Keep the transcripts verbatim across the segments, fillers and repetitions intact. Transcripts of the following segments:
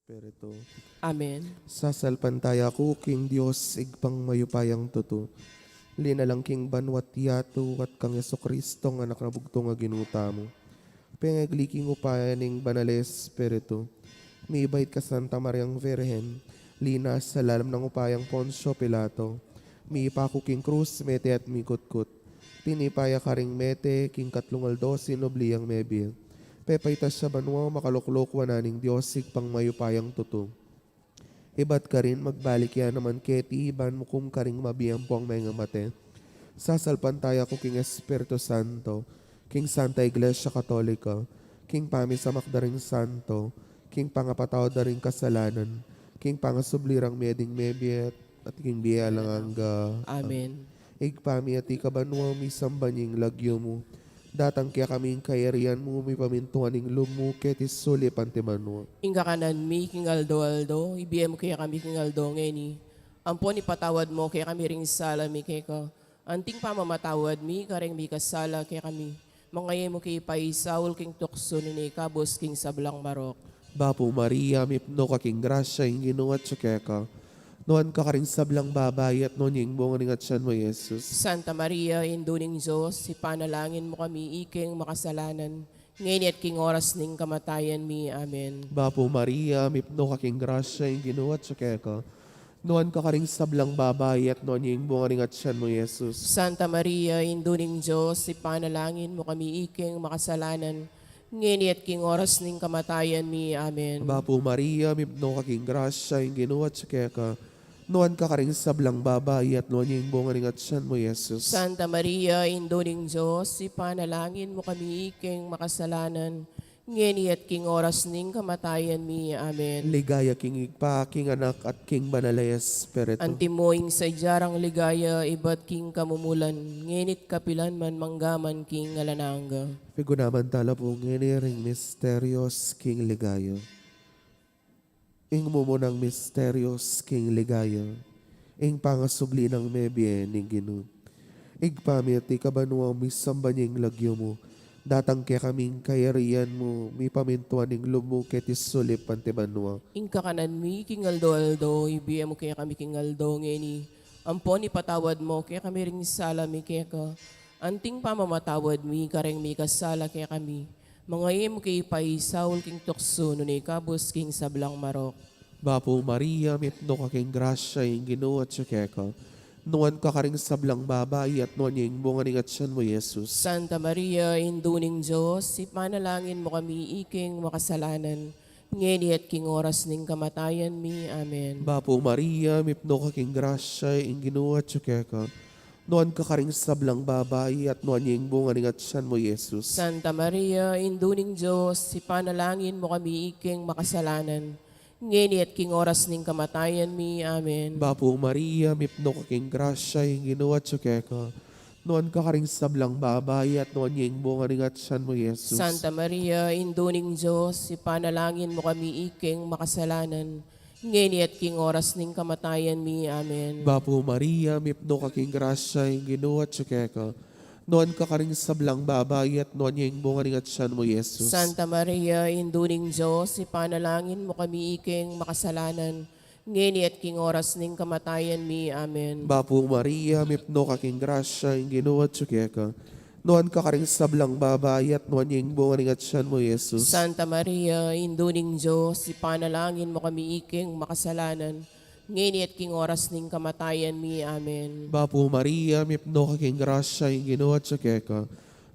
Espiritu. Amen. Sasalpantaya ku king Dios, Ibpang mayupayang tutu, linalang king banua't yatu, at kang Jesucristo, a Anak nang bugtung a Ginu tamu. Pengagli king upaya ning Banal a Espiritu, mibait kang Santa Mariang Virgen, linasa lalam ning upayang Poncio Pilato, mipaku king krus, mete at mikutkut. Tinipa ya karing mete, king katlung aldo sinubli yang mebie. Pepaitas ya banua, makaluklok wanan ning Dios, Ibpang mayupayang tutu. Ibat karin magbalik ya naman keti, ban mukum karing mabie ampong menga mate. Sasalpantaya ku king Espiritu Santo, king Santa Iglesia Katolika, king pamisamak da ring santo, king pangapatawad da ring kasalanan, king pangasubli rang mie ding mebie, at king bie alang angga. Amen. Ibpa mi, atiu ka banua, misamban ya ing lagyu mu. Datang kekami ing kayarian mu, mipamintuan ing lub mu, keti sulip anti banua. Ing kakanan mi king aldo-aldo, ibie mu kekami king aldo ngeni. Ampon ipatawad mu kekami ring sala mi keka, anting pamamatawad mi kareng mikasala kekami. Manga e mu ke paisaul king tuksu, nune ikabus king sablang marok. Bapu Maria, mipnu ka king grasya, ing Ginu atyu keka. Nuan ka karing sablang babai, at nuan ya ing bunga ning atyan mu, Jesus. Santa Maria, Indu ning Dios, ipanalangin mu kami iking makasalanan, ngeni at king oras ning kamatayan mi. Amen. Bapu Maria, mipnu ka king grasya, ing Ginu atyu keka. Nuan ka karing sablang babai, at nuan ya ing bunga ning atyan mu, Jesus. Santa Maria, Indu ning Dios, ipanalangin mu kami iking makasalanan, ngeni at king oras ning kamatayan mi. Amen. Bapu Maria, mipnu ka king grasya, ing Ginu atyu keka. Nuan ka karing sablang babai, at nuan ya ing bunga ning atyan mu, Jesus. Santa Maria, Indu ning Dios, ipanalangin mu kami iking makasalanan, ngeni at king oras ning kamatayan mi. Amen. Ligaya king Ibpa, king Anak, at king Banal a Espiritu. Antimo ing sadya rang ligaya ibat king kamumulan, ngeni't kapilan man, manggaman king alang angga. Pigunaman tala pu ngeni ring misterios king ligaya. Ing mumunang misterios king ligaya, ing pangasubli nang mebie ning Ginu. Ibpa mi, atiu ka banua, misamban ya ing lagyu mu. Datang kekami ing kayarian mu, mipamintuan ing lub mu keti sulip anti banua. Ing kakanan mi king aldo-aldo, ibie mu kekami king aldo ngeni. Ampon ipatawad mu kekami ring sala mi keka, anting pamamatawad mi kareng mikasala kekami. Manga e mu ke paisaul king tuksu, nune ikabus king sablang marok. Bapu Maria, mipnu ka king grasya, ing Ginu atyu keka. Nuan ka karing sablang babai, at nuan ya ing bunga ning atyan mu, Jesus. Santa Maria, Indu ning Dios, ipanalangin mu kami iking makasalanan, ngeni at king oras ning kamatayan mi. Amen. Bapu Maria, mipnu ka king grasya, ing Ginu atyu keka. Nuan ka karing sablang babai, at nuan ya ing bunga ning atyan mu, Jesus. Santa Maria, Indu ning Dios, ipanalangin mu kami iking makasalanan, ngeni at king oras ning kamatayan mi. Amen. Bapu Maria, mipnu ka king grasya, ing Ginu atyu keka. Nuan ka karing sablang babai, at nuan ya ing bunga ning atyan mu, Jesus. Santa Maria, Indu ning Dios, ipanalangin mu kami iking makasalanan, ngeni at king oras ning kamatayan mi. Amen. Bapu Maria, mipnu ka king grasya, ing Ginu atyu keka. Nuan ka karing sablang babai, at nuan ya ing bunga ning atyan mu, Jesus. Santa Maria, Indu ning Dios, ipanalangin mu kami iking makasalanan, ngeni at king oras ning kamatayan mi. Amen. Bapu Maria, mipnu ka king grasya, ing Ginu atyu keka. Nuan ka karing sablang babai, at nuan ya ing bunga ning atyan mu, Jesus. Santa Maria, Indu ning Dios, ipanalangin mu kami iking makasalanan, ngeni at king oras ning kamatayan mi. Amen. Bapu Maria, mipnu ka king grasya, ing Ginu atyu keka.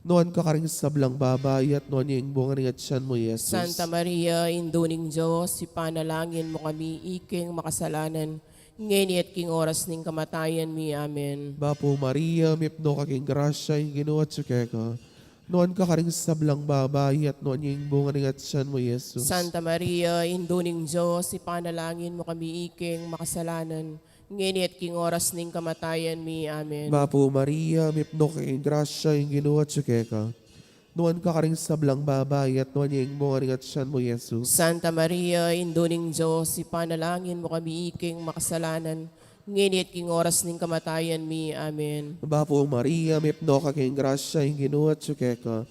Nuan ka karing sablang babai, at nuan ya ing bunga ning atyan mu, Jesus. Santa Maria, Indu ning Dios, ipanalangin mu kami iking makasalanan, ngeni at king oras ning kamatayan mi. Amen. Bapu Maria, mipnu ka king grasya, ing Ginu atyu keka. Nuan ka karing sablang babai, at nuan ya ing bunga ning atyan mu, Jesus. Santa Maria, Indu ning Dios, ipanalangin mu kami iking makasalanan, ngeni at king oras ning kamatayan mi. Amen. Bapu Maria, mipnu ka king grasya, ing Ginu atyu keka. Nuan ka karing sablang babai, at nuan ya ing bunga ning atyan mu, Jesus. Santa Maria, Indu ning Dios, ipanalangin mu kami iking makasalanan, ngeni at king oras ning kamatayan mi. Amen. Bapu Maria, mipnu ka king grasya, ing Ginu atyu keka.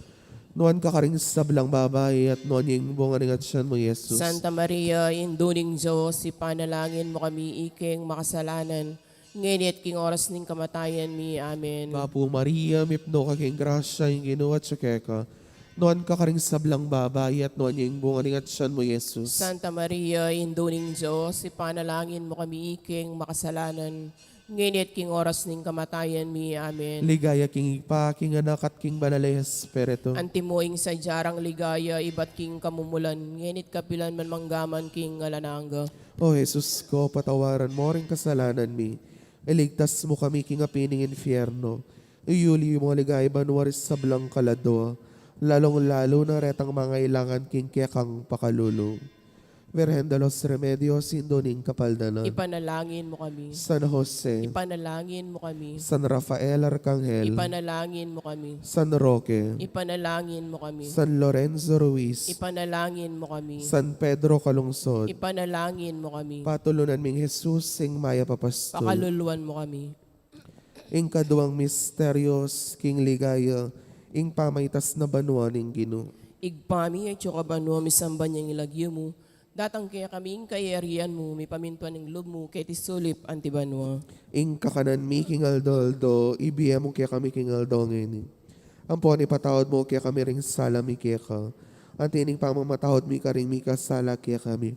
Nuan ka karing sablang babai, at nuan ya ing bunga ning atian mu, Jesus. Santa Maria, Indu ning Dios, ipanalangin mu kami iking makasalanan, ngeni at king oras ning kamatayan mi. Amen. Bapu Maria, mipnu ka king grasya, ing Ginu atyu keka. Nuan ka karing sablang babai, at nuan ya ing bunga ning atian mu, Jesus. Santa Maria, Indu ning Dios, ipanalangin mu kami iking makasalanan, ngeni at king oras ning kamatayan mi. Amen. Ligaya king Ibpa, king Anak, at king Banal a Espiritu. Antimo ing sadya rang ligaya ibat king kamumulan, ngeni at kapilan man, manggaman king alang angga. O Jesus ko, patawaran mu ring kasalanan mi, iligtas mu kami king api ning infierno, iyuli mu king ligaya banua ring sablang kaladua, lalung-lalu na retang mangailangan king kekang pakalulu. Virgen de los Remedios, Indu ning Kapaldanan. Ipanalangin mu kami. San Jose. Ipanalangin mu kami. San Rafael Arkanghel. Ipanalangin mu kami. San Roque. Ipanalangin mu kami. San Lorenzo Ruiz. Ipanalangin mu kami. San Pedro Calungsod. Ipanalangin mu kami. Patulunan ming Jesus, ing mayap a pastul. Pakaluluan mu kami. Ing kaduang misteryus king ligaya, ing pamaitas na banua ning Ginu. Ibpa mi, atyu ka banua, misamban ya ing lagyu mu, datang kekami ing kayarian mu, mipamintuan ing lub mu keti sulip anti banua. Ing kakanan mi king aldo-aldo, ibie mu kekami king aldo ngeni. Ampon ipatawad mu kekami ring sala mi keka, anti ning pamamatawad mi karing mikasala kekami.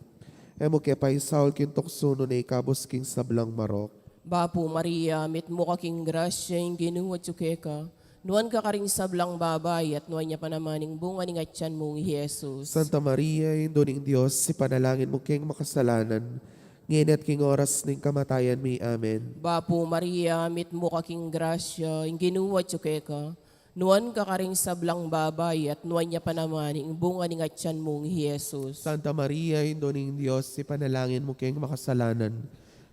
E mu ke paisaul king tuksu, nune ikabus king sablang marok. Bapu Maria, mitmu ka king grasya, ing Ginu atyu keka. Nuan ka karing sablang babai, at nuan ya pa naman ing bunga ning atian mung i Jesus. Santa Maria, Indu ning Dios, ipanalangin mu keng makasalanan, ngeni at king oras ning kamatayan mi. Amen. Bapu Maria, mitmu ka king grasya, ing Ginu atyu keka. Nuan ka karing sablang babai, at nuan ya pa naman ing bunga ning atian mung i Jesus. Santa Maria, Indu ning Dios, ipanalangin mu keng makasalanan,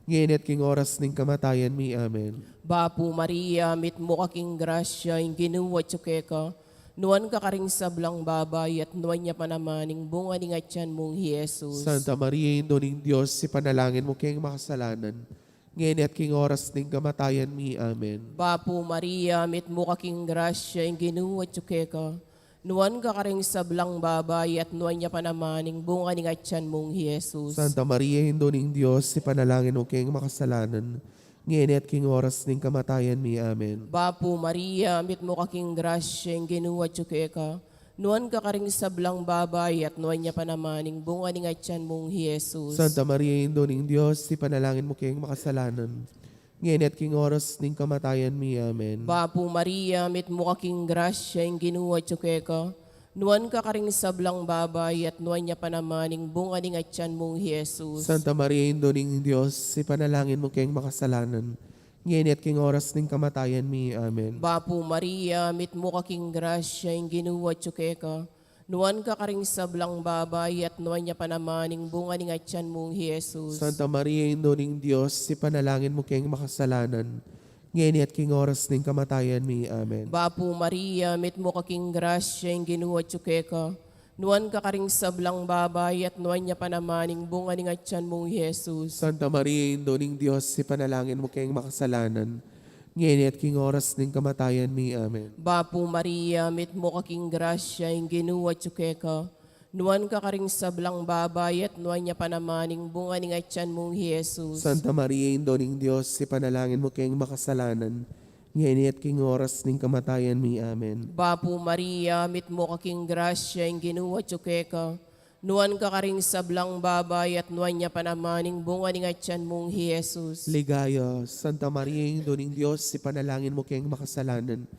ngeni at king oras ning kamatayan mi. Amen. Bapu Maria, mitmu ka king grasya, ing Ginu atyu keka. Nuan ka karing sablang babai, at nuan ya pa naman ing bunga ning atian mung i Jesus. Santa Maria, Indu ning Dios, ipanalangin mu keng makasalanan, ngeni at king oras ning kamatayan mi. Amen. Bapu Maria, mitmu ka king grasya, ing Ginu atyu keka. Nuan ka karing sablang babai, at nuan ya pa naman ing bunga ning atian mung i Jesus. Santa Maria, Indu ning Dios, ipanalangin mu keng makasalanan, ngeni at king oras ning kamatayan mi. Amen. Bapu Maria, mitmu ka king grasya, ing Ginu atyu keka. Nuan ka karing sablang babai, at nuan ya pa naman ing bunga ning atian mung i Jesus. Santa Maria, Indu ning Dios, ipanalangin mu keng makasalanan, ngeni at king oras ning kamatayan mi. Amen. Bapu Maria, mitmu ka king grasya, ing Ginu atyu keka. Nuan ka karing sablang babai, at nuan ya pa naman ing bunga ning atian mung i Jesus. Santa Maria, Indu ning Dios, ipanalangin mu keng makasalanan, ngeni at king oras ning kamatayan mi. Amen. Bapu Maria, mitmu ka king grasya, ing Ginu atyu keka. Nuan ka karing sablang babai, at nuan ya pa naman ing bunga ning atian mung i Jesus. Santa Maria, Indu ning Dios, ipanalangin mu keng makasalanan, ngeni at king oras ning kamatayan mi. Amen. Bapu Maria, mitmu ka king grasya, ing Ginu atyu keka. Nuan ka karing sablang babai, at nuan ya pa naman ing bunga ning atian mung i Jesus. Santa Maria, Indu ning Dios, ipanalangin mu keng makasalanan, ngeni at king oras ning kamatayan mi. Amen. Bapu Maria, mitmu ka king grasya, ing Ginu atyu keka. Nuan ka karing sablang babai, at nuan ya pa naman ing bunga ning atian mung i Jesus. Santa Maria, Indu ning Dios, ipanalangin mu keng makasalanan, ngeni at king oras ning kamatayan mi. Amen. Bapu Maria, mitmu ka king grasya, ing Ginu atyu keka. Nuan ka karing sablang babai, at nuan ya pa naman ing bunga ning atian mung i Jesus. Ligaya, Santa Maria, Indu ning Dios, ipanalangin mu keng makasalanan,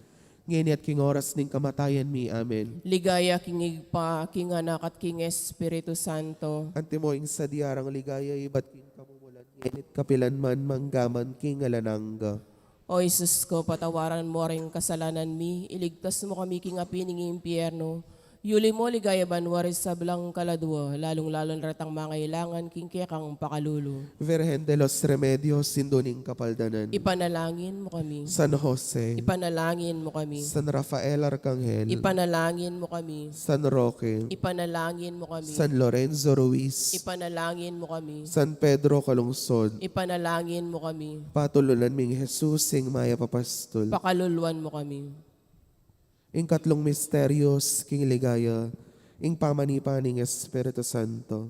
ngeni at king oras ning kamatayan mi. Amen. Ligaya king Ibpa, king Anak, at king Espiritu Santo. Antimo ing sadya rang ligaya ibat king kamumulan, ngeni at kapilan man, manggaman king alang angga. O Jesus ko, patawaran mu ring kasalanan mi, iligtas mu kami king api ning impyerno, yuli mu king ligaya banua ring sablang kaladua, lalung-lalu na retang mangailangan king kekang pakalulu. Virgen de los Remedios, Indu ning Kapaldanan. Ipanalangin mu kami. San Jose. Ipanalangin mu kami. San Rafael Arkanghel. Ipanalangin mu kami. San Roque. Ipanalangin mu kami. San Lorenzo Ruiz. Ipanalangin mu kami. San Pedro Calungsod. Ipanalangin mu kami. Patulunan ming Jesus, ing mayap a pastul. Pakaluluan mu kami. Ing katlung misterios king ligaya, ing pamanipa ning Espiritu Santo.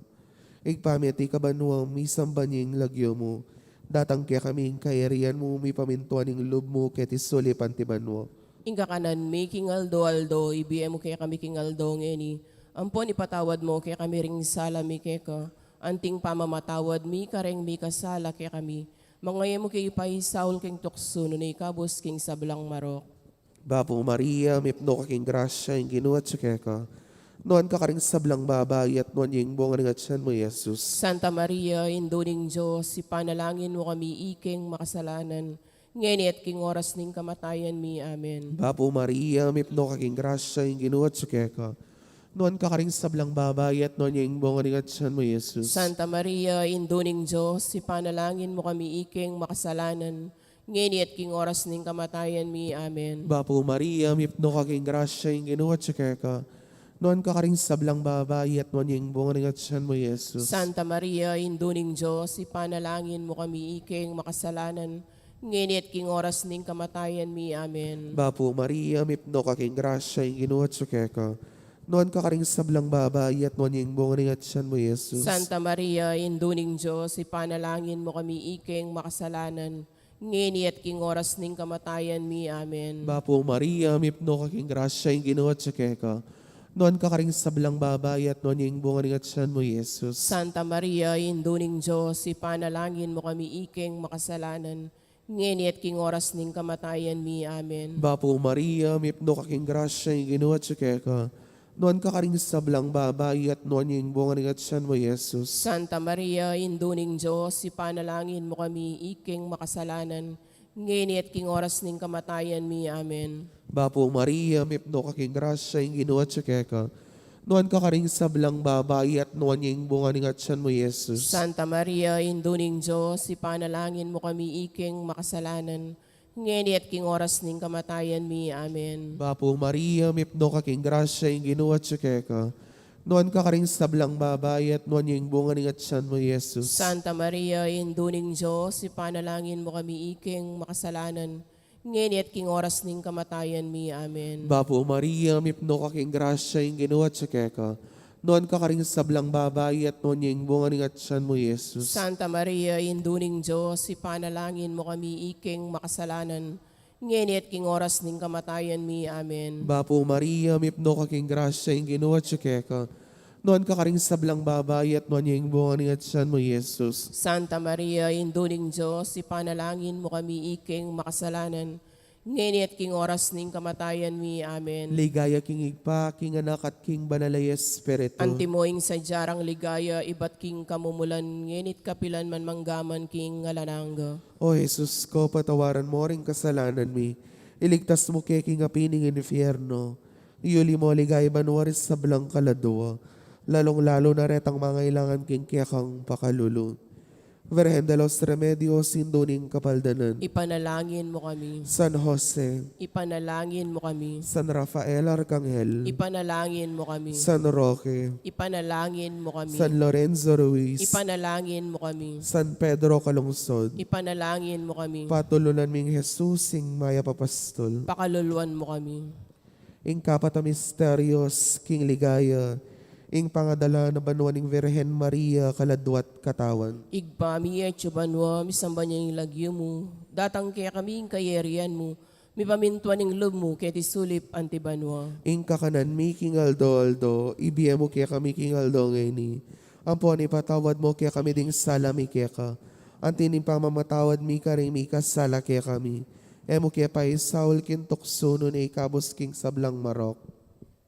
Ibpa mi, atiu ka banua, misamban ya ing lagyu mu, datang kekami ing kayarian mu, mipamintuan ing lub mu keti sulip anti banua. Ing kakanan mi king aldo-aldo, ibie mu kekami king aldo ngeni, ampon ipatawad mu kekami ring sala mi keka, anting pamamatawad mi kareng mikasala kekami, manga e mu ke ipaisaul king tuksu, nune ikabus king sablang marok. Bapu Maria, mipnu ka king grasya, ing Ginu atyu keka. Nuan ka karing sablang babai, at nuan ya ing bunga ning atyan mu, Jesus. Santa Maria, Indu ning Dios, ipanalangin mu kami iking makasalanan, ngeni at king oras ning kamatayan mi. Amen. Bapu Maria, mipnu ka king grasya, ing Ginu atyu keka. Nuan ka karing sablang babai, at nuan ya ing bunga ning atyan mu, Jesus. Santa Maria, Indu ning Dios, ipanalangin mu kami iking makasalanan, ngeni at king oras ning kamatayan mi. Amen. Bapu Maria, mipnu ka king grasya, ing Ginu atyu keka. Nuan ka karing sablang babai, at nuan ya ing bunga ning atyan mu, Jesus. Santa Maria, Indu ning Dios, ipanalangin mu kami iking makasalanan, ngeni at king oras ning kamatayan mi. Amen. Bapu Maria, mipnu ka king grasya, ing Ginu atyu keka. Nuan ka karing sablang babai, at nuan ya ing bunga ning atyan mu, Jesus. Santa Maria, Indu ning Dios, ipanalangin mu kami iking makasalanan, ngeni at king oras ning kamatayan mi. Amen. Bapu Maria, mipnu ka king grasya, ing Ginu atyu keka. Nuan ka karing sablang babai, at nuan ya ing bunga ning atyan mu, Jesus. Santa Maria, Indu ning Dios, ipanalangin mu kami iking makasalanan, ngeni at king oras ning kamatayan mi. Amen. Bapu Maria, mipnu ka king grasya, ing Ginu atyu keka. Nuan ka karing sablang babai, at nuan ya ing bunga ning atyan mu, Jesus. Santa Maria, Indu ning Dios, ipanalangin mu kami iking makasalanan, ngeni at king oras ning kamatayan mi. Amen. Bapu Maria, mipnu ka king grasya, ing Ginu atyu keka. Nuan ka karing sablang babai, at nuan ya ing bunga ning atyan mu, Jesus. Santa Maria, Indu ning Dios, ipanalangin mu kami iking makasalanan, ngeni at king oras ning kamatayan mi. Amen. Bapu Maria, mipnu ka king grasya, ing Ginu atyu keka. Nuan ka karing sablang babai, at nuan ya ing bunga ning atyan mu, Jesus. Santa Maria, Indu ning Dios, ipanalangin mu kami iking makasalanan, ngeni at king oras ning kamatayan mi. Amen. Bapu Maria, mipnu ka king grasya, ing Ginu atyu keka. Nuan ka karing sablang babai, at nuan ya ing bunga ning atyan mu, Jesus. Santa Maria, Indu ning Dios, ipanalangin mu kami iking makasalanan, ngeni at king oras ning kamatayan mi. Amen. Bapu Maria, mipnu ka king grasya, ing Ginu atyu keka. Nuan ka karing sablang babai, at nuan ya ing bunga ning atyan mu, Jesus. Santa Maria, Indu ning Dios, ipanalangin mu kami iking makasalanan, ngeni at king oras ning kamatayan mi. Amen. Ligaya king Ibpa, king Anak, at king Banal a Espiritu. Antimo ing sadya rang ligaya ibat king kamumulan, ngeni at kapilan man, manggaman king alang angga. O Jesus ko, patawaran mu ring kasalanan mi, iligtas mu ke king api ning infierno, iyuli mu king ligaya banua ring sablang kaladua, lalung-lalu na retang mangailangan king kekang pakalulu. Virgen de los Remedios, Indu ning Kapaldanan. Ipanalangin mu kami. San Jose. Ipanalangin mu kami. San Rafael Arcangel. Ipanalangin mu kami. San Roque. Ipanalangin mu kami. San Lorenzo Ruiz. Ipanalangin mu kami. San Pedro Calungsod. Ipanalangin mu kami. Patulunan ming Jesus, ing mayap a pastol. Pakaluluan mu kami. Ing kapat a misterios king ligaya, ing pangadala na banua ning Virgen Maria kaladua't katawan. Ibpa mi, atsu ka banua, misamban ya ing lagyu mu, datang kekami ing kayarian mu, mipamintuan ing lub mu keti sulip anti banua. Ing kakanan mi king aldo-aldo, ibie mu kekami king aldo ngeni. Ampon ipatawad mu kekami ding sala mi keka, anti ning pamamatawad mi karing mikasala kekami. E mu ke paisaul king tuksu, nune ikabus king sablang marok.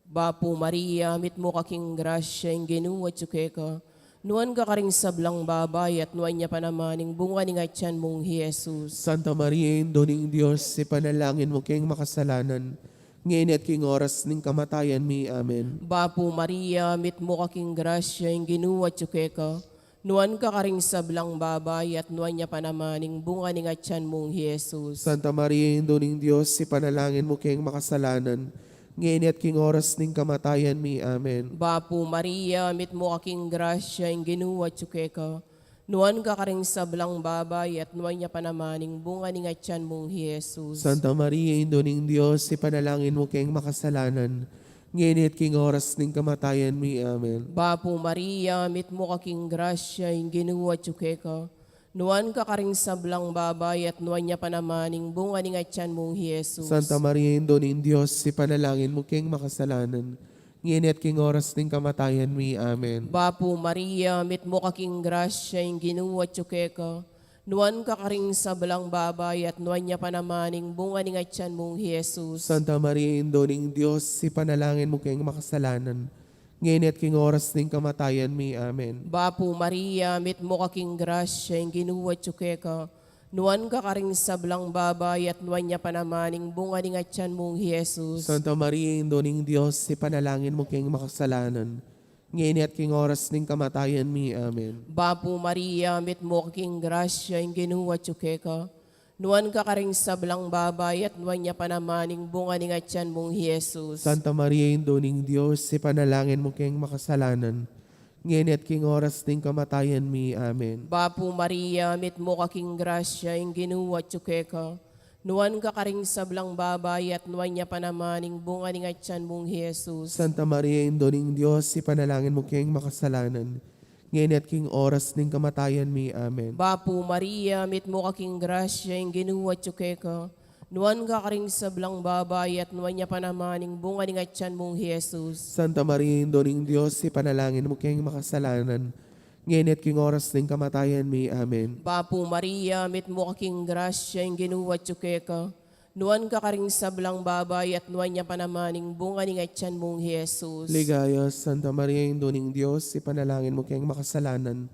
Bapu Maria, mitmu ka king grasya, ing Ginu atyu keka. Nuan ka karing sablang babai, at nuan ya pa naman ing bunga ning atyan mung i Jesus. Santa Maria, Indu ning Dios, ipanalangin mu keng makasalanan, ngeni at king oras ning kamatayan mi. Amen. Bapu Maria, mitmu ka king grasya, ing Ginu atyu keka. Nuan ka karing sablang babai, at nuan ya pa naman ing bunga ning atyan mung i Jesus. Santa Maria, Indu ning Dios, ipanalangin mu keng makasalanan, ngeni at king oras ning kamatayan mi. Amen. Bapu Maria, mitmu ka king grasya, ing Ginu atyu keka. Nuan ka karing sablang babai, at nuan ya pa naman ing bunga ning atyan mung Jesus. Santa Maria, Indu ning Dios, ipanalangin mu keng makasalanan, ngeni at king oras ning kamatayan mi. Amen. Bapu Maria, mitmu ka king grasya, ing Ginu atyu keka. Nuan ka karing sablang babai, at nuan ya pa naman ing bunga ning atyan mung Jesus. Santa Maria, Indu ning Dios, ipanalangin mu keng makasalanan, ngeni at king oras ning kamatayan mi. Amen. Bapu Maria, mitmu ka king grasya, ing Ginu atyu keka. Nuan ka karing sablang babai, at nuan ya pa naman ing bunga ning atyan mung Jesus. Santa Maria, Indu ning Dios, ipanalangin mu keng makasalanan, ngeni at king oras ning kamatayan mi. Amen. Bapu Maria, mitmu ka king grasya, ing Ginu atyu keka. Nuan ka karing sablang babai, at nuan ya pa naman ing bunga ning atyan mung Jesus. Santa Maria, Indu ning Dios, ipanalangin mu keng makasalanan, ngeni at king oras ning kamatayan mi. Amen. Bapu Maria, mitmu ka king grasya, ing Ginu atyu keka. Nuan ka karing sablang babai, at nuan ya pa naman ing bunga ning atyan mung Jesus. Santa Maria, Indu ning Dios, ipanalangin mu keng makasalanan, ngeni at king oras ning kamatayan mi. Amen. Bapu Maria, mitmu ka king grasya, ing Ginu atyu keka. Nuan ka karing sablang babai, at nuan ya pa naman ing bunga ning atyan mung Jesus. Santa Maria, Indu ning Dios, ipanalangin mu keng makasalanan, ngeni at king oras ning kamatayan mi. Amen. Bapu Maria, mitmu ka king grasya, ing Ginu atyu keka. Nuan ka karing sablang babai, at nuan ya pa naman ing bunga ning atyan mung Jesus. Santa Maria, Indu ning Dios, ipanalangin mu keng makasalanan, ngeni at king oras ning kamatayan mi. Amen. Bapu Maria, mitmu ka king grasya, ing Ginu atyu keka. Nuan ka karing sablang babai, at nuan ya pa naman ing bunga ning atyan mung Jesus. Ligaya, Santa Maria, Indu ning Dios, ipanalangin mu keng makasalanan,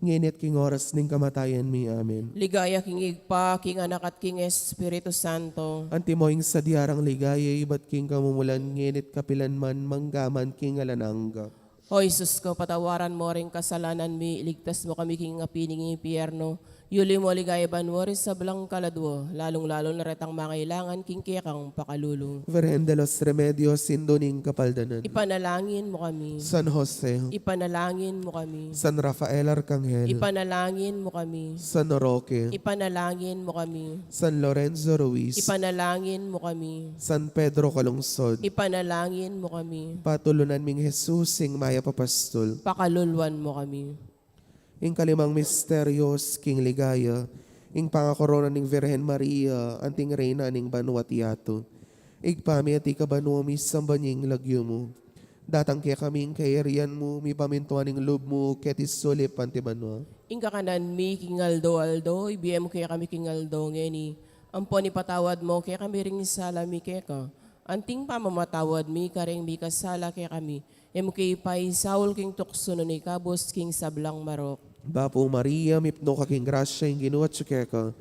ngeni at king oras ning kamatayan mi. Amen. Ligaya king Ibpa, king Anak, at king Espiritu Santo. Antimo ing sadya rang ligaya ibat king kamumulan, ngeni at kapilan man, mangga man king alang angga. O Jesus ko, patawaran mo ring kasalanan mi, iligtas mo kami king api ning impyerno, yuli mo king ligaya banua ring sablang kaladua, lalung-lalu na retang mangailangan king kekang pakalulu. Virgen de los Remedios, Indu ning Kapaldanan. Ipanalangin mo kami. San Jose. Ipanalangin mo kami. San Rafael Arcangel. Ipanalangin mo kami. San Roque. Ipanalangin mo kami. San Lorenzo Ruiz. Ipanalangin mo kami. San Pedro Calungsod. Ipanalangin mo kami. Patulunan ming Jesus, ing mayap a pastul. Pakaluluan mo kami. Ing kalimang misteryos king ligaya, ing pangakorona ning Virgen Maria anting Reyna ning banua at yatu. Ibpa mi, atiu ka banua, misamban ya ing lagyu mu. Datang kekami ing kayarian mu, mipamintuan ing lub mu keti sulip anti banua. Ing kakanan mi king aldo-aldo, ibie mu kekami king aldo ngeni. Ampon ipatawad mu kekami ring sala mi keka, anting pamamatawad mi karing mikasala kekami. E mu ke paisaul king tuksu, nune ikabus king sablang marok. Bapu Maria, mipnu ka king grasya, ing Ginu atyu keka.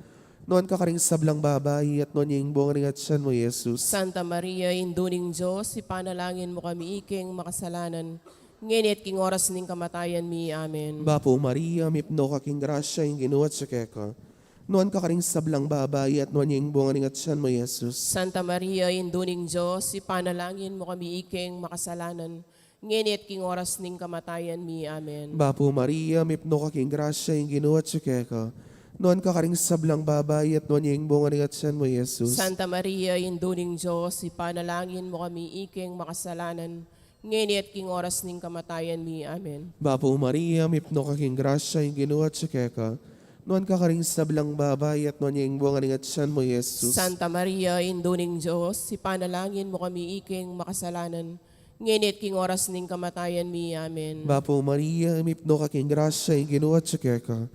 Nuan ka karing sablang babai, at nuan ya ing bunga ning atyan mu, Jesus. Santa Maria, Indu ning Dios, ipanalangin mu kami ikeng makasalanan, ngeni at king oras ning kamatayan mi. Amen. Bapu Maria, mipnu ka king grasya, ing Ginu atyu keka. Nuan ka karing sablang babai, at nuan ya ing bunga ning atyan mu, Jesus. Santa Maria, Indu ning Dios, ipanalangin mu kami ikeng makasalanan, ngeni at king oras ning kamatayan mi. Amen. Bapu Maria, mipnu ka king grasya, ing Ginu atyu keka. Nuan ka karing sablang babai, at nuan ya ing bunga ning atyan mu, Jesus. Santa Maria, Indu ning Dios, ipanalangin mu kami ikeng makasalanan, ngeni at king oras ning kamatayan mi. Amen. Bapu Maria, mipnu ka king grasya, ing Ginu atyu keka. Nuan ka karing sablang babai, at nuan ya ing bunga ning atyan mu, Jesus. Santa Maria, Indu ning Dios, ipanalangin mu kami ikeng makasalanan, ngeni at king oras ning kamatayan mi. Amen. Bapu Maria, mipnu ka king grasya, ing Ginu atyu keka.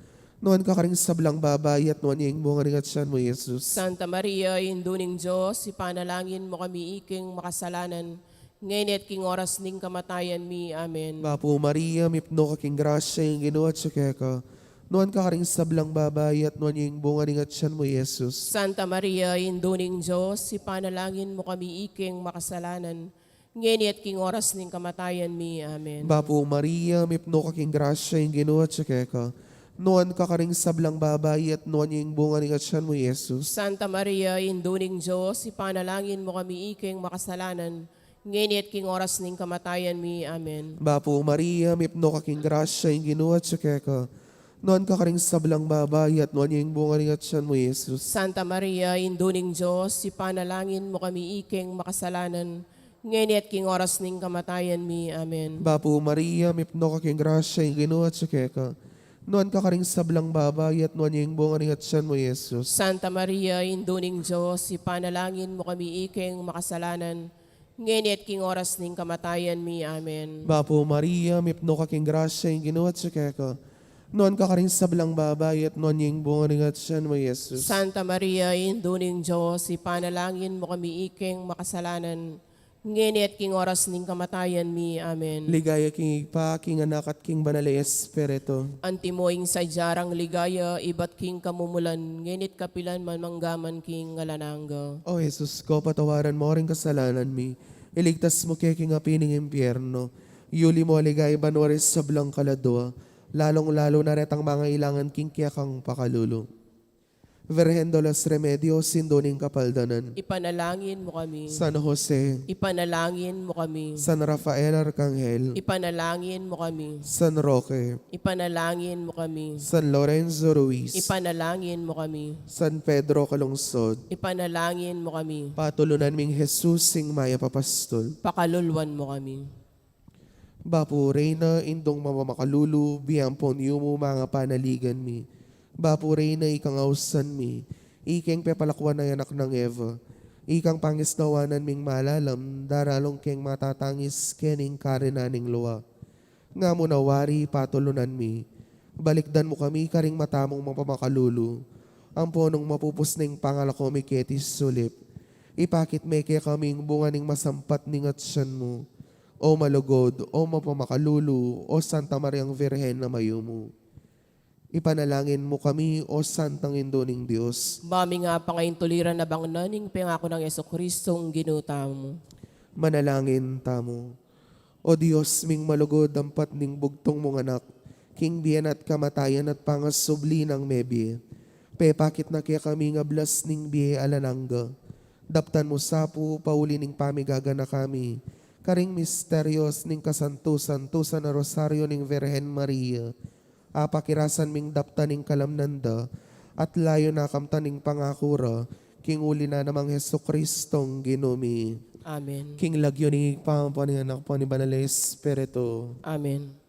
Nuan ka karing sablang babai, at nuan ya ing bunga ning atyan mu, Jesus. Santa Maria, Indu ning Dios, ipanalangin mu kami ikeng makasalanan, ngeni at king oras ning kamatayan mi. Amen. Bapu Maria, mipnu ka king grasya, ing Ginu atyu keka. Nuan ka karing sablang babai, at nuan ya ing bunga ning atyan mu, Jesus. Santa Maria, Indu ning Dios, ipanalangin mu kami ikeng makasalanan, ngeni at king oras ning kamatayan mi. Amen. Bapu Maria, mipnu ka king grasya, ing Ginu atyu keka. Nuan ka karing sablang babai, at nuan ya ing bunga ning atyan mu, Jesus. Santa Maria, Indu ning Dios, ipanalangin mu kami ikeng makasalanan, ngeni at king oras ning kamatayan mi. Amen. Bapu Maria, mipnu ka king grasya, ing Ginu atyu keka. Nuan ka karing sablang babai, at nuan ya ing bunga ning atian mu, Jesus. Santa Maria, Indu ning Dios, ipanalangin mu kami iking makasalanan, ngeni at king oras ning kamatayan mi. Amen. Bapu Maria, mipnu ka king grasya, ing Ginu atyu keka. Nuan ka karing sablang babai, at nuan ya ing bunga ning atian mu, Jesus. Santa Maria, Indu ning Dios, ipanalangin mu kami iking makasalanan, ngeni at king oras ning kamatayan mi. Amen. Bapu Maria, mipnu ka king grasya, ing Ginu atyu keka. Nuan ka karing sablang babai, at nuan ya ing bunga ning atian mu, Jesus. Santa Maria, Indu ning Dios, ipanalangin mu kami iking makasalanan, ngeni at king oras ning kamatayan mi. Amen. Ligaya king Ibpa, king Anak, at king Banal a Espiritu. Antimo ing sadya rang ligaya, ibat king kamumulan, ngeni at kapilan man, mangga man king alang angga. O Jesus ko, patawaran mu ring kasalanan mi, iligtas mu ke king api ning impyerno, yuli mu king ligaya banua ring sablang kaladua, lalung-lalu na retang mangailangan king kekang pakalulu. Virgen de los Remedios, Indu ning Kapaldanan. Ipanalangin mu kami. San Jose. Ipanalangin mu kami. San Rafael Arcangel. Ipanalangin mu kami. San Roque. Ipanalangin mu kami. San Lorenzo Ruiz. Ipanalangin mu kami. San Pedro Calungsod. Ipanalangin mu kami. Patulunan ming Jesus, ing mayap a pastul. Pakaluluan mu kami. Bapu Reyna, Indung mapamakalulu, bie ampon yumu manga panaligan mi. Bapu Reyna, ikang ausan mi, ikeng pepalakuan a anak nang Eva, ikang pangisnawanan ming malalam, daralung keng matatangis kening karinan ning lua. Nga mu na wari, patulunan mi, balikdan mu kami karing mata mung mapamakalulu, ampo nung mapupus na ing pangalako mi keti sulip, ipakit me kekami ing bunga ning masampat ning atian mu. O malugud, o mapamakalulu, o Santa Mariang Virgen a mayumu. Ipanalangin mu kami, o Santang Indu ning Dios. Ba mi nga pangaintuliran a bangnan ing pengaku nang Jesucristo, ing Ginu tamu. Manalangin tamu. O Dios ming malugud, ampat ning bugtung mung Anak, king bie na at kamatayan at pangasubli nang mebie, pepakit na kekami ing ablas ning bie alang angga. Daptan mu sa pu, pauli ning pamigaganaka mi karing misterios ning kasantu-santusan a Rosario ning Virgen Maria, apakirasan ming daptan ing kalamnan da, at layun na kamtan ing pangaku ra, king uli na namang Jesucristong Ginu mi. Amen. King lagyu ning Ibpa, ampo ning Anak, ampo ning Banal a Espiritu. Amen.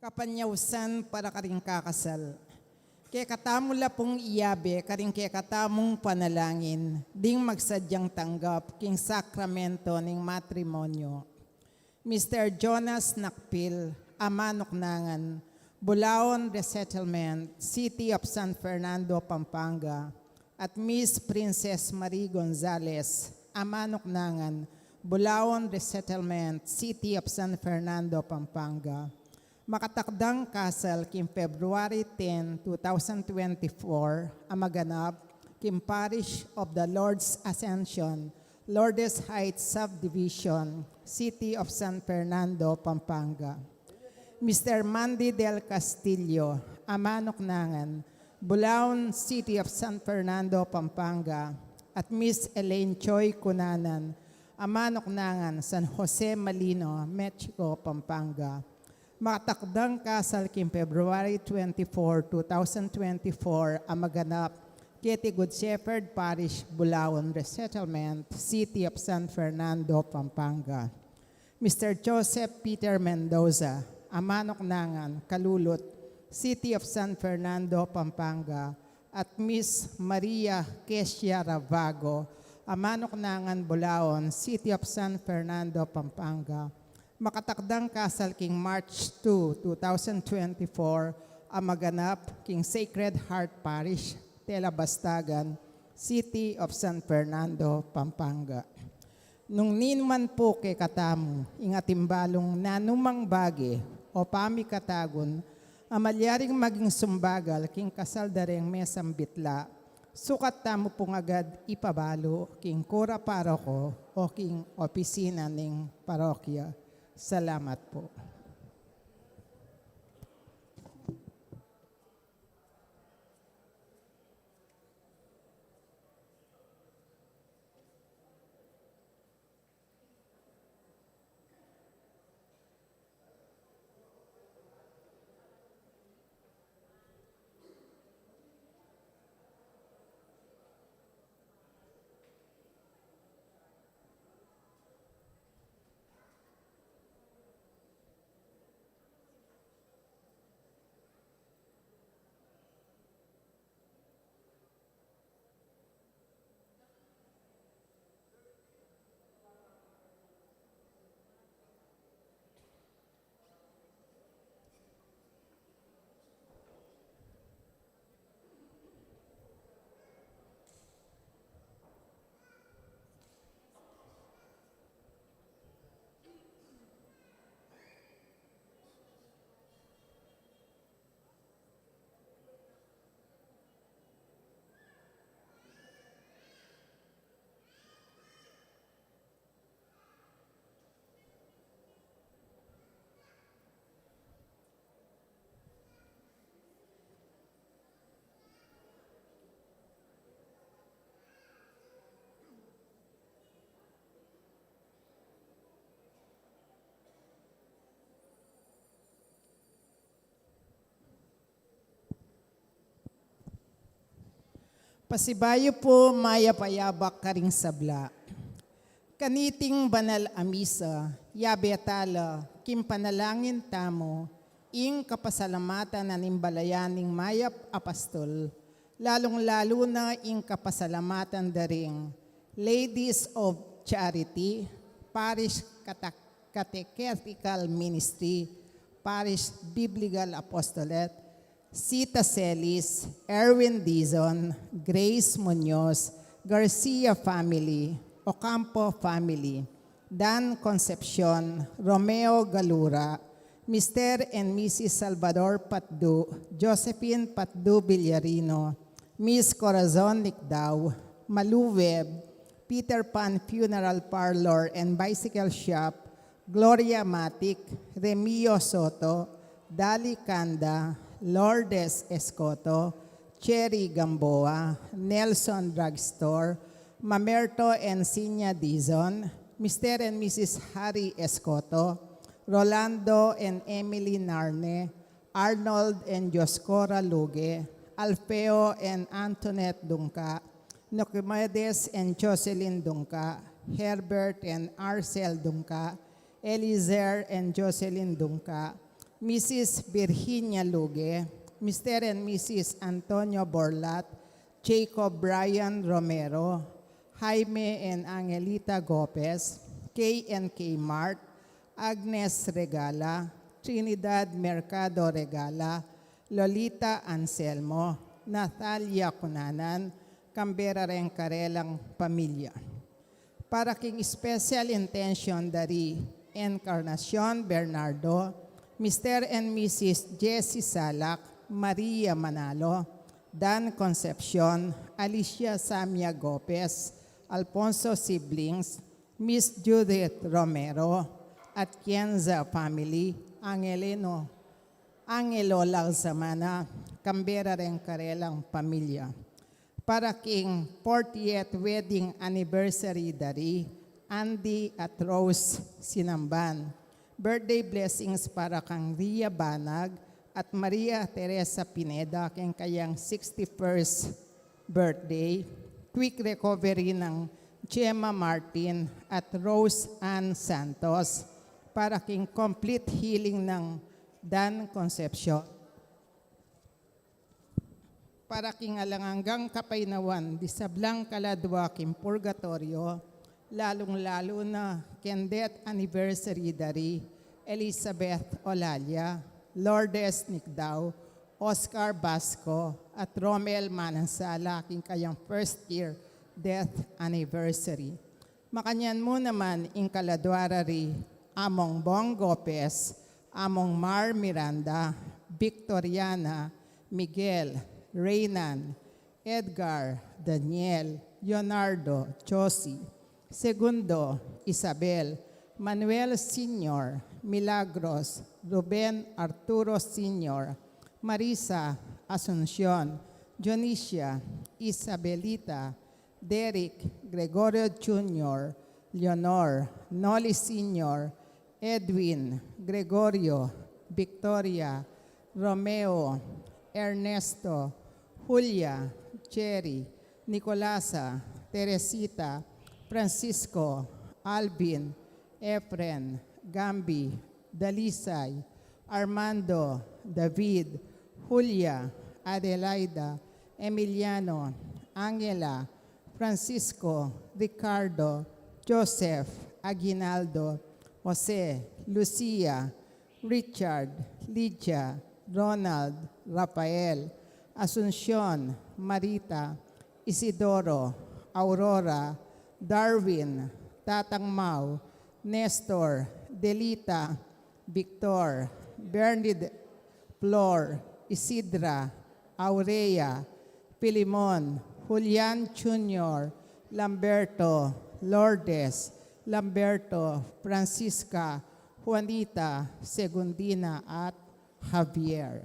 Kapanyausan para karing kakasal. Kekatamu la pung iyabe karing kekatamung panalangin ding magsadyang tanggap king sakramento ning matrimonyo. Mister Jonas Nakpil, Amanuknangan, Bulaon Resettlement, City of San Fernando, Pampanga, at Miss Princess Marie Gonzalez, Amanuknangan, Bulaon Resettlement, City of San Fernando, Pampanga. Makatakdang kasal king February ten, two thousand twenty-four, a maganap king Parish of the Lord's Ascension, Lourdes Heights Subdivision, City of San Fernando, Pampanga. Mister Mandy Del Castillo, Amanuknangan, Bulaon, City of San Fernando, Pampanga, at Miss Elaine Choi Cunanan, Amanuknangan, San Jose Malino, Mexico, Pampanga. Makatakdang kasal king February twenty-four, two thousand twenty-four, a maganap keti Good Shepherd Parish, Bulaon Resettlement, City of San Fernando, Pampanga. Mister Joseph Peter Mendoza, Amanuknangan, Kalulut, City of San Fernando, Pampanga, at Miss Maria Kesia Ravago, a manuknangan Bulaon, City of San Fernando, Pampanga, makatakdang kasal king March two, two thousand twenty-four, a maganap king Sacred Heart Parish, Tela Bastagan, City of San Fernando, Pampanga. Nung ninuman pu kekatamu ing atin balung nanumang bage o pamikatagun a malyaring maging sumbagal king kasal da reng mesang bitla, sukat tamu pung agad ipabalu king kura paroko o king opisina ning parokya. Salamat pu. Pasibayu pu, mayap a yabak karing sabla. Kaniting banal a misa, yabe tala king panalangin tamu ing kapasalamatan na ning balayan ning mayap a pastul, lalung-lalu na ing kapasalamatan da ring Ladies of Charity, Parish Cata-, Catechetical Ministry, Parish Biblical Apostolate, Sita Celis, Erwin Dizon, Grace Muñoz, Garcia family, Ocampo family, Dan Concepcion, Romeo Galura, Mister and Missus Salvador Patdu, Josephine Patdu Villarino, Miss Corazon Nicdao, Malu Webb, Peter Pan Funeral Parlor and Bicycle Shop, Gloria Matic, Remio Soto, Dali Canda, Lourdes Escoto, Cherry Gamboa, Nelson Drugstore, Mamerto and Sinya Dizon, Mister and Missus Harry Escoto, Rolando and Emily Narne, Arnold and Dioscora Luge, Alfeo and Antoinette Dungca, Nicomedes and Jocelyn Dungca, Herbert and Arcel Dungca, Eliezer and Jocelyn Dungca, Missus Virginia Luge, Mister and Missus Antonio Borlat, Jacob Brian Romero, Jaime and Angelita Gopez, K and K Mart, Agnes Regala, Trinidad Mercado Regala, Lolita Anselmo, Natalia Cunanan, kambe ra reng karelang pamilya. Para king special intention da ri Encarnacion Bernardo, Mister and Missus Jessie Salak, Maria Manalo, Dan Concepcion, Alicia Samia Gopez, Alfonso siblings, Miss Judith Romero, Atienza family, Angelino, Angelo Larzamana, kambe ra reng karelang pamilya. Para king fortieth wedding anniversary da ri Andy at Rose Sinamban. Birthday blessings para kang Ria Banag at Maria Teresa Pineda king kayang sixty-first birthday. Quick recovery nang Gemma Martin at Rose Ann Santos. Para king complete healing nang Dan Concepcion. Para king alang anggang kapaynawan di sablang kaladua king purgatoryo, lalung-lalu na keng death anniversary da ri Elizabeth Olalia, Lourdes Nicdao, Oscar Basco, at Romel Manansala king kayang first year death anniversary. Makanyan mu naman ing kaladua ra ri Among Bong Gopez, Among Mar Miranda, Victoriana, Miguel, Reynan, Edgar, Daniel, Leonardo, Josie, Segundo, Isabel, Manuel Senior, Milagros, Ruben Arturo Senior, Marisa, Asuncion, Dionisia, Isabelita, Derek, Gregorio Junior, Leonor, Noli Senior, Edwin, Gregorio, Victoria, Romeo, Ernesto, Julia, Cherry, Nicolasa, Teresita, Francisco, Alvin, Efren, Gambi, Dalisay, Armando, David, Julia, Adelaida, Emiliano, Angela, Francisco, Ricardo, Joseph, Aguinaldo, Jose, Lucia, Richard, Lydia, Ronald, Rafael, Asuncion, Marita, Isidoro, Aurora, Darwin, Tatang Mau, Nestor, Delita, Victor, Bernard, Flor, Isidra, Aurea, Filimon, Julian Junior, Lamberto, Lourdes, Lamberto, Francisca, Juanita, Segundina, at Javier.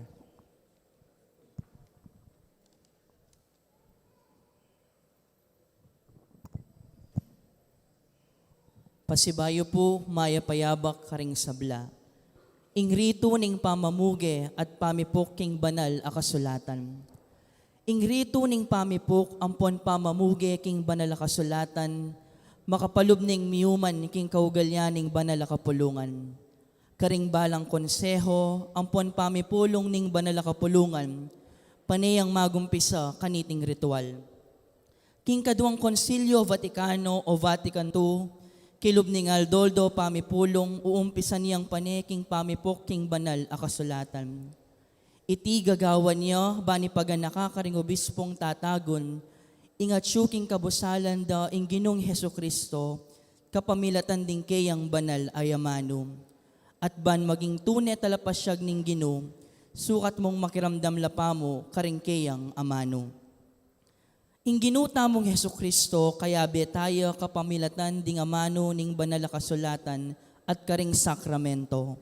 Pasibayu pu, mayap a yabak karing sabla. Ing ritu ning pamamuge at pamipuk king banal a kasulatan. Ing ritu ning pamipuk ampon pamamuge king banal a kasulatan, makapalub ning miuman king kaugalian ning banal a kapulungan. Karing balang konseho ampon pamipulung ning banal a kapulungan, pane yang magumpisa kaniting ritual. King kaduang Konsilyo Vaticano o Vatican two, kilub ning aldo-aldo pamipulung, uumpisan yang pane king pamipuk king banal a kasulatan. Iti gagawan ya ban ipaganaka karing obispung tatagun, ing atyu king kabusalan da ing Ginung Jesucristo, kapamilatan ding keyang banal a amanu. At ban maging tune talapasiag ning Ginu, sukat mung makiramdam la pamu karing keyang amanu. Ing Ginu tamung Jesucristo, kayabe taya kapamilatan ding amanu ning banal a kasulatan at karing sakramento.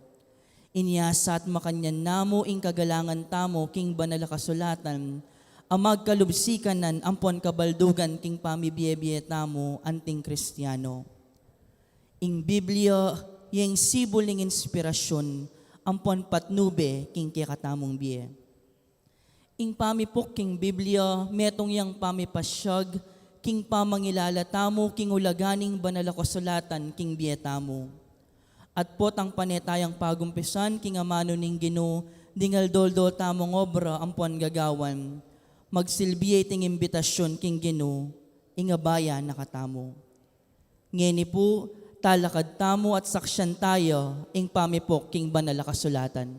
Inya sa at makanyan na mu ing kagalangan tamu king banal a kasulatan, a magkalub sikanan ampon kabaldugan king pamibie-bie tamu anting Kristiano. Ing Biblia, ya ing sibul ning inspirasyun ampon patnube king kekatamung bie. Ing pamipuk king Biblia, metung yang pamipasiag king pamangilala tamu king ulaga ning banal a kasulatan king bie tamu. At potang pane tayang pagumpisan king amanu ning Ginu ding aldo-aldo tamung obra ampon gagawan, magsilbi ya iting imbitasyun king Ginu, ing abaya na katamu. Ngeni pu, talakad tamu at saksian taya ing pamipuk king banal a kasulatan.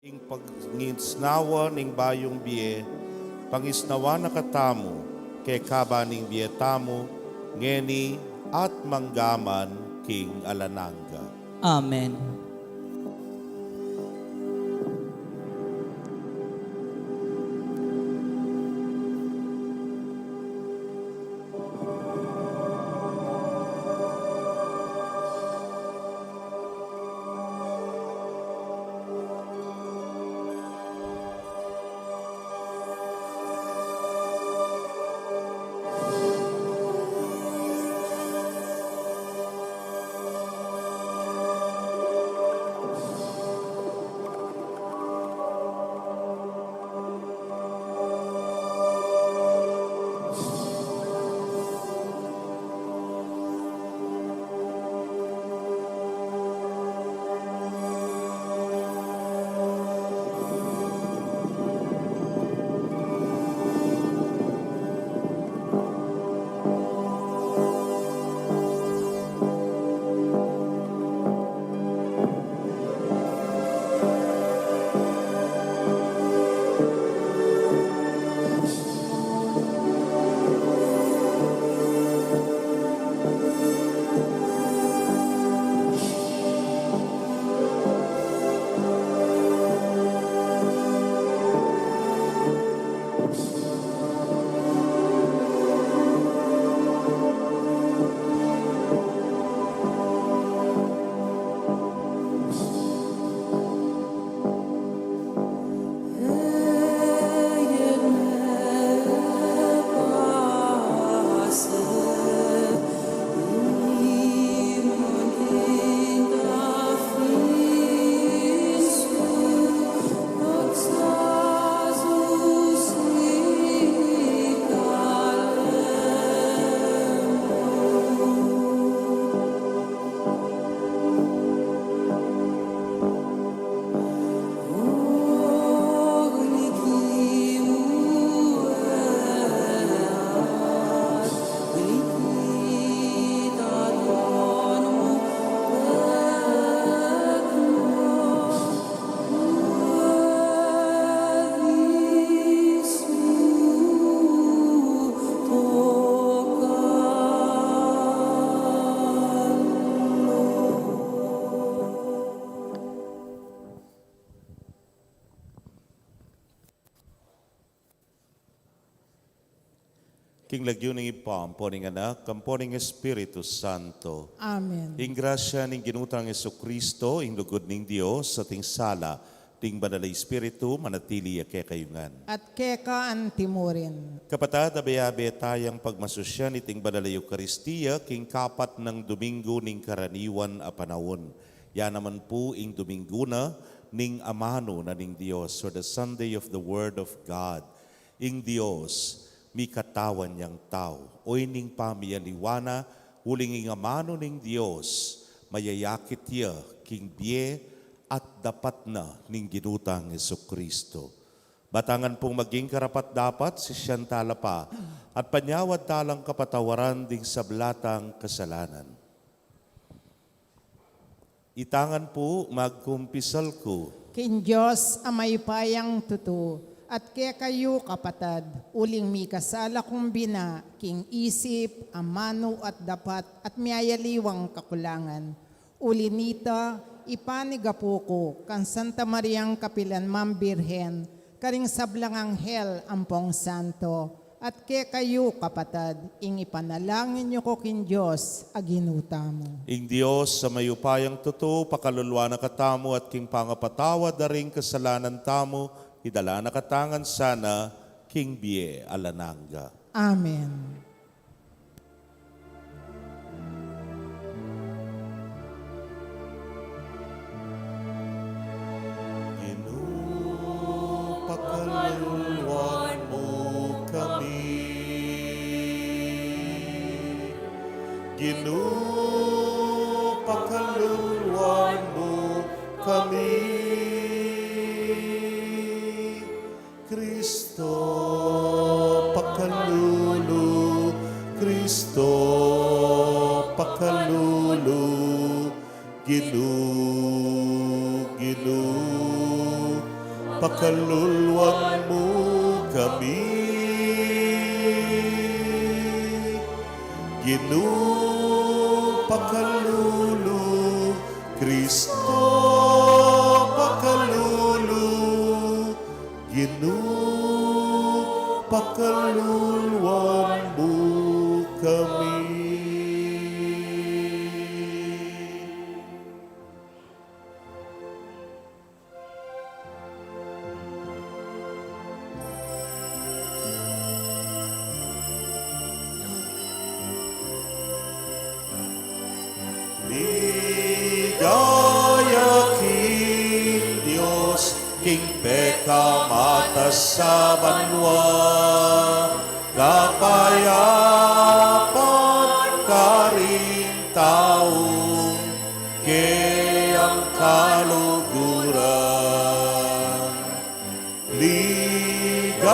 Ing pangisnawa ning bayung bie, pangisnawa na katamu, kekaba ning bie tamu, ngeni at manggaman king alang angga. Amen. King lagyu ning Ibpa, ampo ning Anak, ampo ning Espiritu Santo. Amen. Ing grasya ning Ginu tang Jesucristo, ing lugud ning Dios, at ing sala ning Banal a Espiritu, manatili ya kekayu ngan. At keka antimurin. Kapatad, abe-abe tayang pagmasusyan iting Banal a Eukaristia, king kapat nang Domingo ning karaniwan a panaun. Ya naman pu ing Domingo na ning amanu na ning Dios, or the Sunday of the Word of God. Ing Dios, mikatawan yang tau. Oyni ing pamialiwa na, uling ing amanu ning Dios, mayayakit ya king bie at dapat na ning Ginu tang Jesucristo. Batangan pung maging karapat-dapat, sisian tala pa, at panyawad talang kapatawaran ding sabla tang kasalanan. Itangan pu, magkumpisal ku. King Dios a mayupayang tutu, at kekayu, kapatad, uling mikasala kung bina, king isip, amanu at dapat, at miyayaliwang kakulangan. Uli nita, ipanigapu ku kang Santa Mariang kapilanman Birhen, karing sablang anghel ampong santo, at kekayu, kapatad, ing ipanalangin yu ku king Dios a Ginu tamu. Ing Dios a mayupayang tutu, pakaluluan na katamu at king pangapatawad da ring kasalanan tamu, idala na katamu ngan sana king bie alang angga. Amen. Ginu, pakaluluan mu kami. Ginu, pakaluluan mu kami. Kristo, pakalulu, Kristo, pakalulu, Ginu, Ginu, Pakaluluan mu kami, Ginu, pakalulu, Kristo, pakalulu, Ginu, pakaluluan mu kami. Ligaya king Dios, king pekamatas a banua, kapayapan karing tau, keyang kaluguran. Ligaya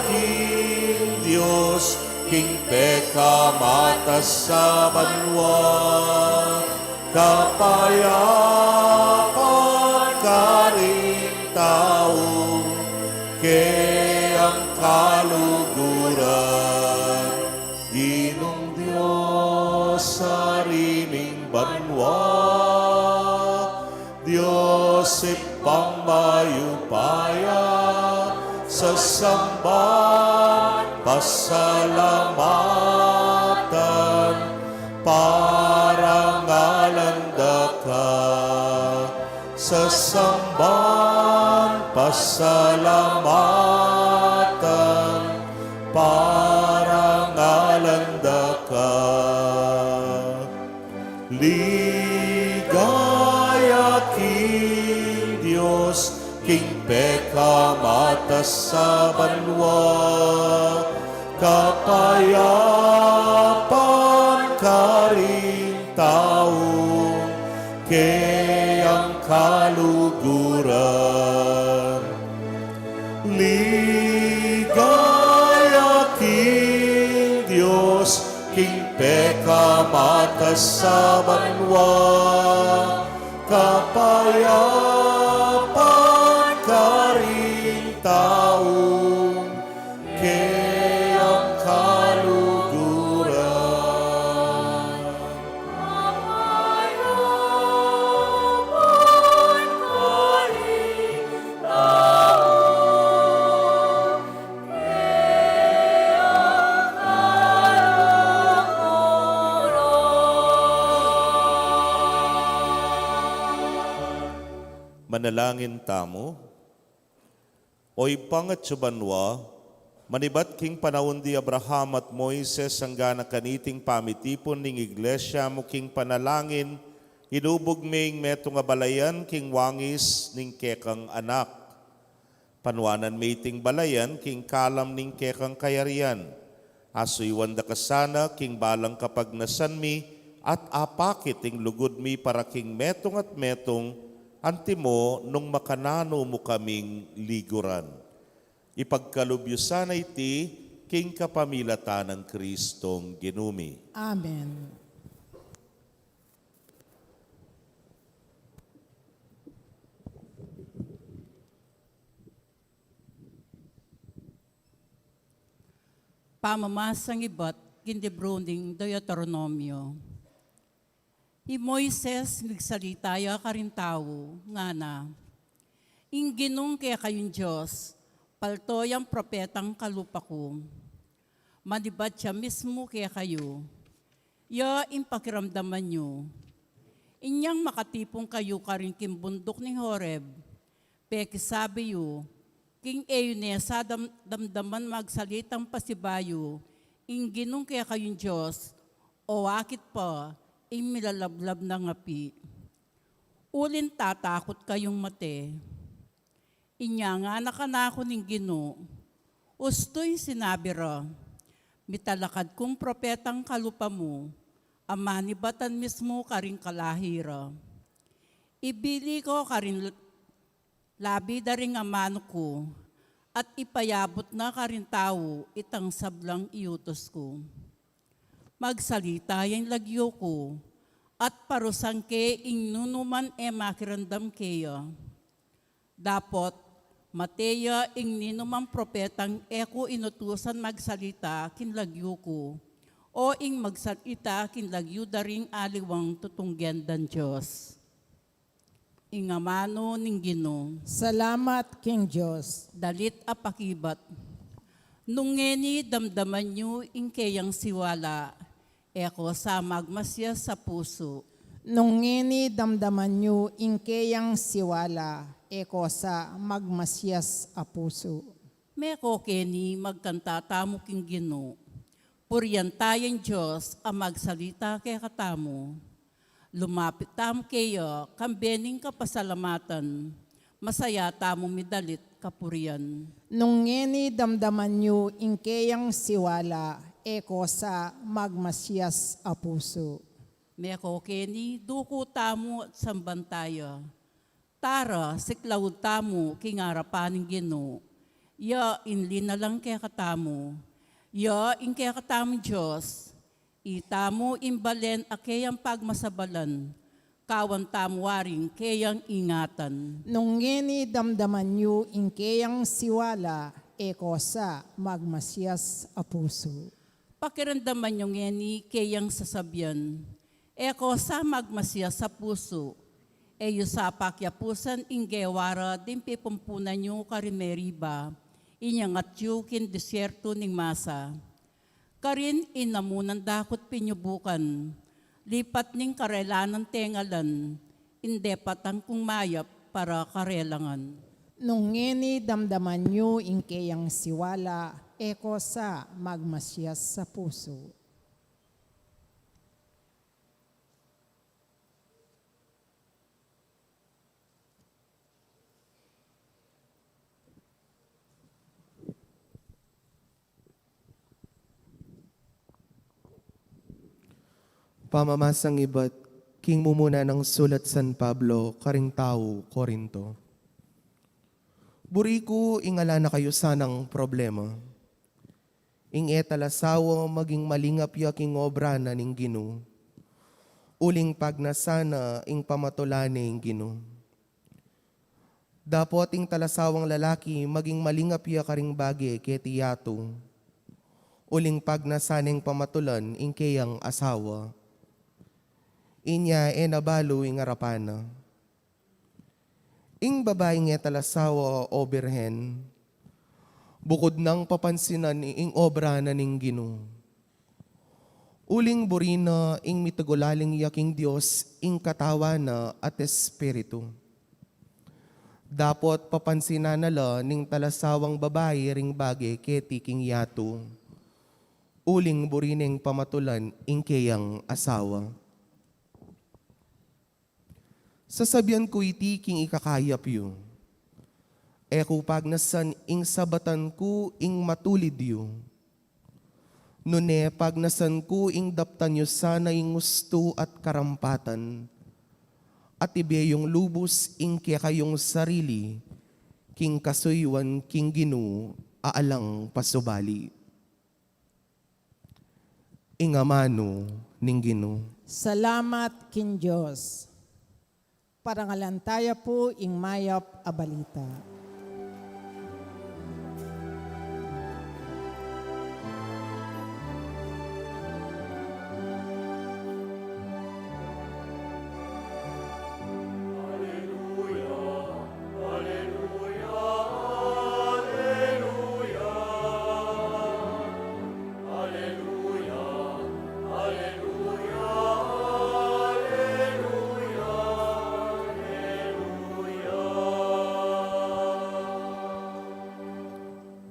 king Dios, king pekamatas a banua, kapayapan karing tau, keyang kaluguran. Ginung Dios, Ari ning banua, Dios Ibpang mayupaya, sasamban, pasalamatan, parangalan da ka. Sasamban, pasalamatan, parangalan da ka. Ligaya king Dios, king pekamatas a banua, kapayapan karing tau, keyang kaluguran. Ligaya king Dios, king pekamatas a banua, kapayapan karing tau, keyang kaluguran. Manalangin tamu. O Ibpang atsu banua, manibat king panaun di Abraham at Moises, angga na kaniting pamitipun ning Iglesia mu king panalangin, inubug me ing metung a balayan king wangis ning kekang Anak. Panuanan me iting balayan king kalam ning kekang kayarian. Asuyuan da ka sana king balang kapagnasan mi, at apakit ing lugud mi para king metung at metung, antimo nung makananu mu kaming liguran. Ipagkalub yu sana iti king kapamilatan nang Kristong Ginu mi. Amen. Pamamasang ibat king libru ning Deuteronomio. I Moises migsalita ya karing tau, ngana, Ing Ginung kekayung Dios, palto yang propetang kalupa ku. Manibat ya mismu kekayu. Ya ing pakiramdaman yu. Inyang makatipun kayu karin king bunduk ning Horeb, pekisabi yu, king e yu ne sa dam-, damdaman magsalitang pasibayu, ing Ginung kekayung Dios, o akit pa, ing milalablab nang api. Uling tatakut kayung mate. Inya ngana kanaku ning Ginu, ustu ing sinabi ra, mitalakad kung propetang kalupa mu, a manibatan mismu karing kalahi ra. Ibili ko karin labi da ring amanu ku, at ipayabut na karing tau itang sablang iutus ku. Magsalita ya ing lagyu ku, at parusan ke ing nunu man e makiramdam keya. Dapot, mate ya ing ninumang propetang e ku inutusan magsalita king lagyu ku, o ing magsalita king lagyu da ring aliwang tutunggen dang Dios. Ing amanu ning Ginu. Salamat king Dios. Dalit a pakibat. Nung ngeni damdaman yu ing keyang siwala, e ko sa magmasias a pusu. Nung ngeni damdaman yu ing keyang siwala, e ko sa magmasias a pusu. Meko keni magkanta tamu king Ginu. Purian taya ing Dios a magsalita kekatamu. Lumapit tamu keya, kambe ning kapasalamatan, masaya tamu midalit kapurian. Nung ngeni damdaman yu ing keyang siwala, e ko sa magmasias a pusu. Meko keni, duku tamu at samban taya. Tara, siklaud tamu king arapan ning Ginu. Ya ing linalang kekatamu. Ya ing kekatamung Dios. Itamu ing balen a keyang pagmasabalan, kawan tamu waring keyang ingatan. Nung ngeni damdaman yu ing keyang siwala, e ko sa magmasias a pusu. Pakiramdaman yu ngeni keyang sasabian, e ko sa magmasias a pusu. E yu sa pakiapusan ing gewa ra ding pipumpunan yu karin Meriba, inyang atyu king desierto ning Masa. Karin inamunan dakut pinyubukan, lipat ning karelanan tengalan, ing depatan kung mayap para karelangan. Nung ngeni damdaman yu ing keyang siwala, e ko sa magmasias a pusu. Pamamasang ibat king mumuna nang sulat San Pablo karing tau Corinto. Buri ku ing ala na kayu sanang problema. Ing e talasawa maging malingap ya king obra na ning Ginu. Uling pagnasan na ing pamatulan ne ing Ginu. Dapot ing talasawang lalaki maging malingap ya karing bage keti yatu. Uling pagnasan neng pamatulan ing keyang asawa. Inya e na balu ing arapan na. Ing babaing e talasawa o birhen, bukud nang papansinan ing obra na ning Ginu. Uling buri na ing mitagulaling ya king Dios ing katawan na at espiritu. Dapot papansinan na la ning talasawang babai ring bage keti king yatu. Uling buri neng pamatulan ing keyang asawa. Sasabian ku iti king ikakayap yu. E ku pagnasan ing sabatan ku ing matulid yu. Nune pagnasan ku ing daptan yu sana ing ustu at karampatan, at ibe yung lubus ing kekayung sarili king kasuyuan king Ginu a alang pasubali. Ing amanu ning Ginu. Salamat king Dios. Parangalan taya pu ing mayap a balita.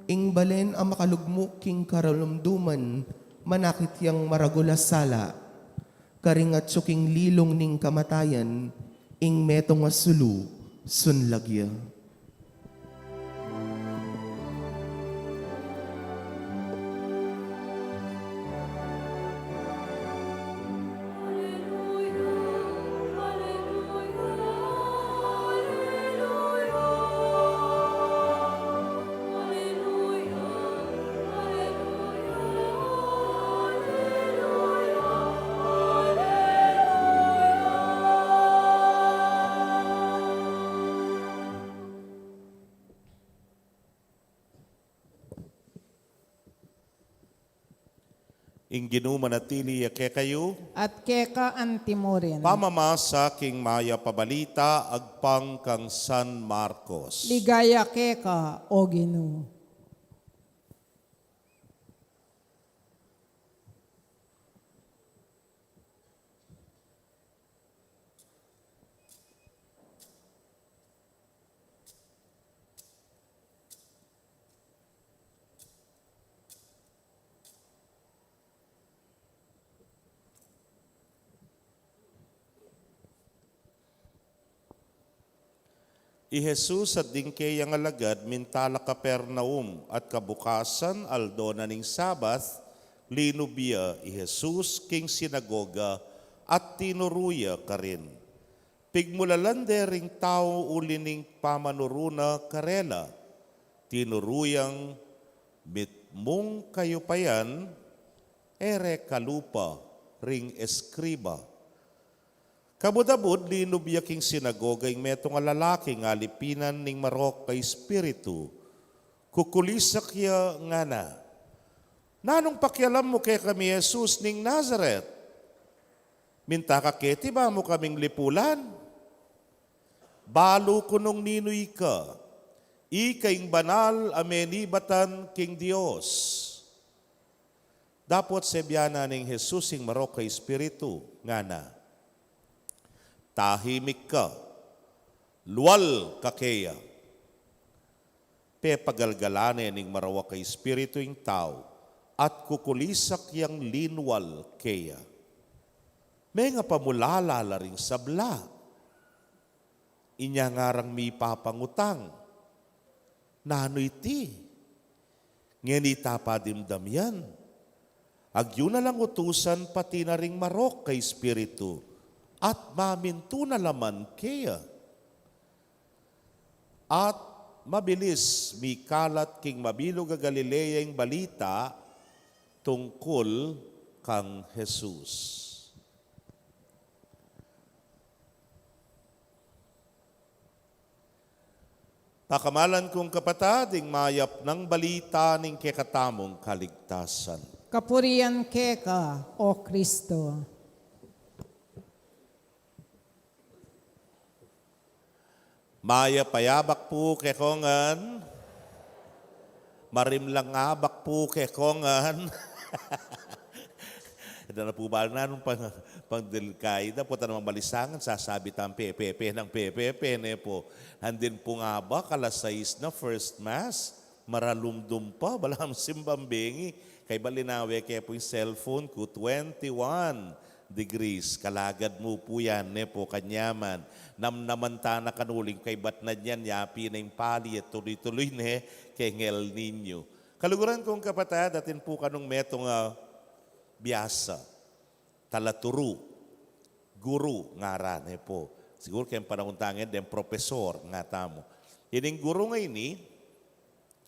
Ing balen a makalugmuk king karalumduman, manakit yang maragul a sala. Karing atyu king lilung ning kamatayan, ing metung a sulu, sunlag ya. Ing Ginu manatili ya kekayu. At keka antimurin. Pamamasa king mayap a balita agpang kang San Marcos. Ligaya keka, O Ginu. I Jesus at ding keyang alagad minta la Capernaum, at kabukasan, aldo na ning Sabat, linub ya i Jesus king sinagoga at tinuru ya karin. Pigmulalan de ring tau uli ning pamanuru na karela. Tinuru yang, "Mitmung kayu pa yan, e re kalupa ring eskriba." Kabud-abud, linub ya king sinagoga ing metung a lalaking alipinan ning marok a espiritu. Kukulisak ya, ngana, "Nanung pakialam mu kekami, Jesus ning Nazaret? Minta ka keti ba mu kaming lipulan? Balu ku nung ninu ika, ika ing banal a menibatan king Dios." Dapot sebianan neng Jesus ing marok a espiritu, ngana, "Tahimik ka, lual ka keya." Pepagalgalan ne ning marok a espiritu ing tau, at kukulisak yang linwal keya. Mengapamulala la ring sabla. Inya ngarang mipapangutang, "Nanu iti? Ngeni ita pa dimdam yan? Agyu na lang utusan pati na ring marok a espiritu, at mamintu na la man keya." At mabilis mikalat king mabilug a Galilea ing balita tungkul kang Jesus. Pakamalan kung kapatad, ing mayap nang balita ning kekatamung kaligtasan. Kapurian keka, O Kristo. Mayap a abak pu kekongan. Marimlang abak pu kekongan. Ida na pu bala nanung pang, pangdilkay da, pota namang balisangan, sasabi tang pepepe nang pepepe, ne pu. Nandin pung abak, alas sais na, first mass, maralumdum pa, balamu simbang bengi. Kaybat linawe ke pu ing cellphone ku, twenty-one degrees. Kalagad mu pu yan, ne pu, kanyaman. Namnaman ta na kanu uling kaybat na yan, yapi na ing pali, e tuloy-tuloy ne keng El Niño. Kaluguran kung kapatad, atin pu kanung metung a biasa, talaturu, guru, ngaran, ne pu. Siguru keng panaun ta ngeni, deng propesor, ngatamu. Ining guru ngeni,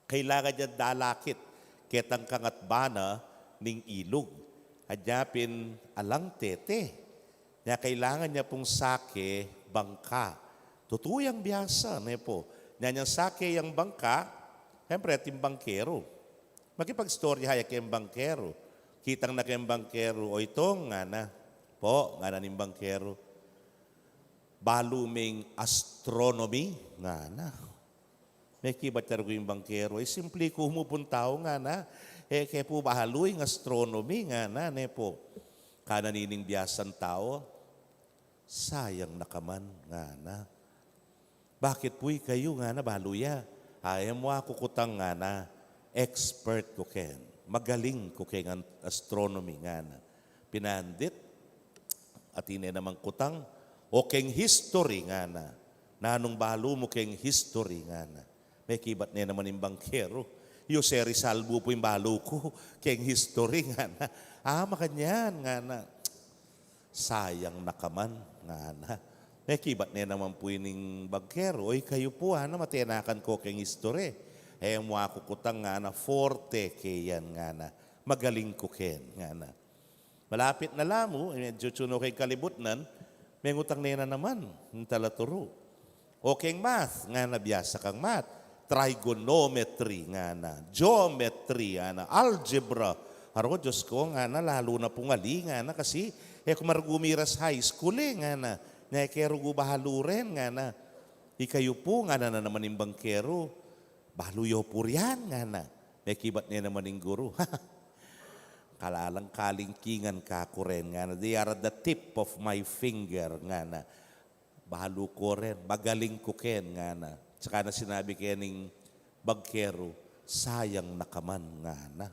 kailangan yang dalakit ketang kangatba na ning ilug. Anya pin alang tete. Nya kailangan nya pung sake bangka. Tutu yang biasa, ne pu. Nya nyang sake yang bangka, siyempre, ating bangkero. Makipagstorya ya keng bangkero. Kitang na keng bangkero, "O Itong," ngana. "Po," ngana ning bangkero, "balu meng astronomy?" ngana. Mekibat ya ruging bangkero, "E, simpli ku mu pung tau," ngana. "E ke pu balu ing astronomy?" ngana, ne pu. Kanan ining biasang tau, "Sayang na ka man," ngana. "Bakit pu ikayu?" ngana, "balu ya?" "A, e mu aku kutang," ngana. "Expert ku ken. Magaling ku keng an-, astronomy," ngana. Pinandit, atin ne namang kutang, "O keng history?" ngana. "Nanung balu mu keng history?" ngana. Mekibat ne naman ing bangkero, "Jose Rizal mu pu ing balu ku keng history," ngana. "A, makanyan," ngana. "Sayang na ka man," ngana. Mekibat ne naman pu ining bangkero, "O ikayu pu," ngana, "matenakan ko keng history?" "E mu aku kutang," ngana, "forte ke yan," ngana. "Magaling ku ken," ngana. Malapit na la mu, e, medyo tsuno keng kalibutnan, mengutang ne na naman ing talaturu. "O keng math?" ngana, "Biasa kang math?" "Trigonometry," ngana, "geometry," ngana, "algebra, Aro, Dios ko, ngana, lalu na pung ali, ngana, kasi e ku marugu miras high school e, ngana. Nya e ke rugu balu ren, ngana. Ikayu pu, ngana na naman ing bangkeru, balu yu pu rian, ngana. Mekibat ne naman ing guru, kalalang kalingkingan ka ku ren, ngana. They are at the tip of my finger, ngana. Balu ku ren, magaling ku ken, ngana. Saka na sinabi kening bangkeru, sayang na ka man, ngana.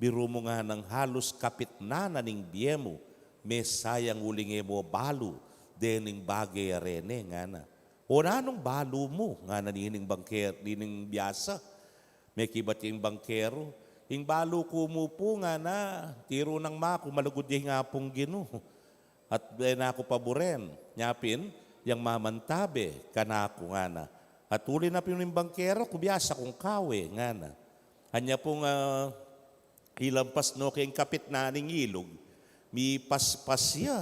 Biru mu nganang halus kapitnan na ning bie mu, mesayang uling e mu balu dening bage a reni, ngana. O nanung balu mu, ngana nining bangker-, nining biasa. Mekibat ya ing bangkeru, ing balu ku mu pu, ngana, tiru nang maku, malugud ya ing Apung Ginu. At e na ku paburen, nya pin, yang mamantabe kanaku, ngana. At uli na pin ning bangkeru, ku biasa kung kawe, ngana. Anya pung, ah, ilampas no keng kapitnan ning ilug, mipaspas ya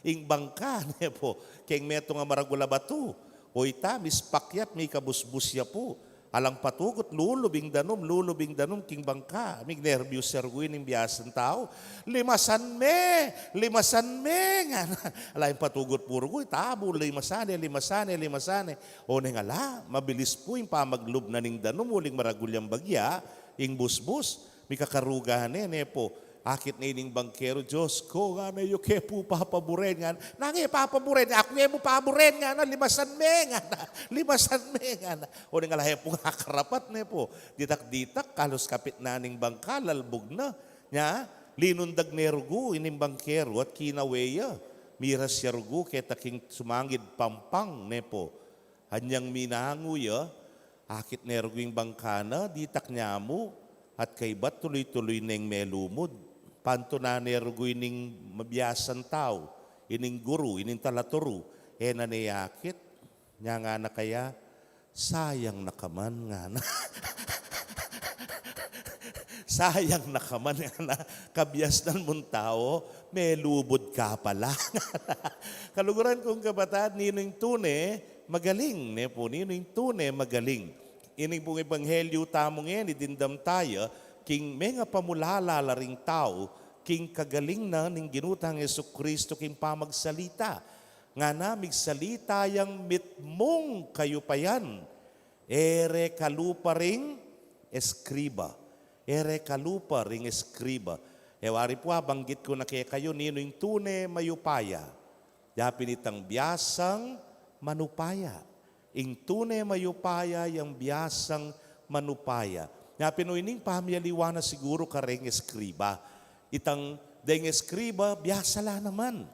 ing bangka, ne pu, keng metung a maragul a batu. O ita, mispak ya't mikabusbus ya pu. Alang patugut, lulub ing danum, lulub ing danum king bangka. Mignerbyos ya rugu ining biasang tau. "Limasan me! Limasan me!" ngana. Ala, ing patugut pu rugu, ita bu, "Limasan ne, limasan ne, limasan ne." O neng ala, mabilis pu ing pamaglub na ning danum uling maragul yang bagya ing busbus. Mikakaruga ne, ne pu. Akit ne ining bangkeru, "Dios ko," ngana, "e yu ke pu papaburen," ngana. "Nanu e papaburen? Aku e mu paburen," ngana. "Limasan me," ngana. "Limasan me," ngana. O neng ala, e pu nga karapat, ne pu. Ditak-ditak, halus kapitnan ning bangka, lalbug na. Nya, linundag ne rugu ining bangkeru at kinawe ya. Miras ya rugu keta king sumangid pampang, ne pu. Anyang minangu ya, akit ne rugu ing bangka na, ditak ne mu, at kaybat tuloy-tuloy neng melumud. Pantunan ne rugu ining mabiasang tau, ining guru, ining talaturu, e na ne akit. Nya ngana kaya, "Sayang na ka man," ngana. "Sayang na ka man," ngana. "Kabiasnan mung tau, melubud ka pala," ngana. Kaluguran kung kapatad, ninu ing tune magaling, ne pu, ninu ing tune magaling. Ining pung ebanghelyu tamu ngeni, dimdam taya king mengapamulala la ring tau king kagaling na ning Ginu tang Jesucristo king pamagsalita. Ngana, migsalita yang mitmung kayupayan. E re kalupa ring eskriba. E re kalupa ring eskriba. E wari pu, abanggit ku na kekayu, ninu ing tune mayupaya. Ya pin itang biasang manupaya. Ing tune mayupaya yang biasang manupaya. Ya pin, o ining pamialiwa na siguru kareng eskriba. Itang deng eskriba, biasa la naman.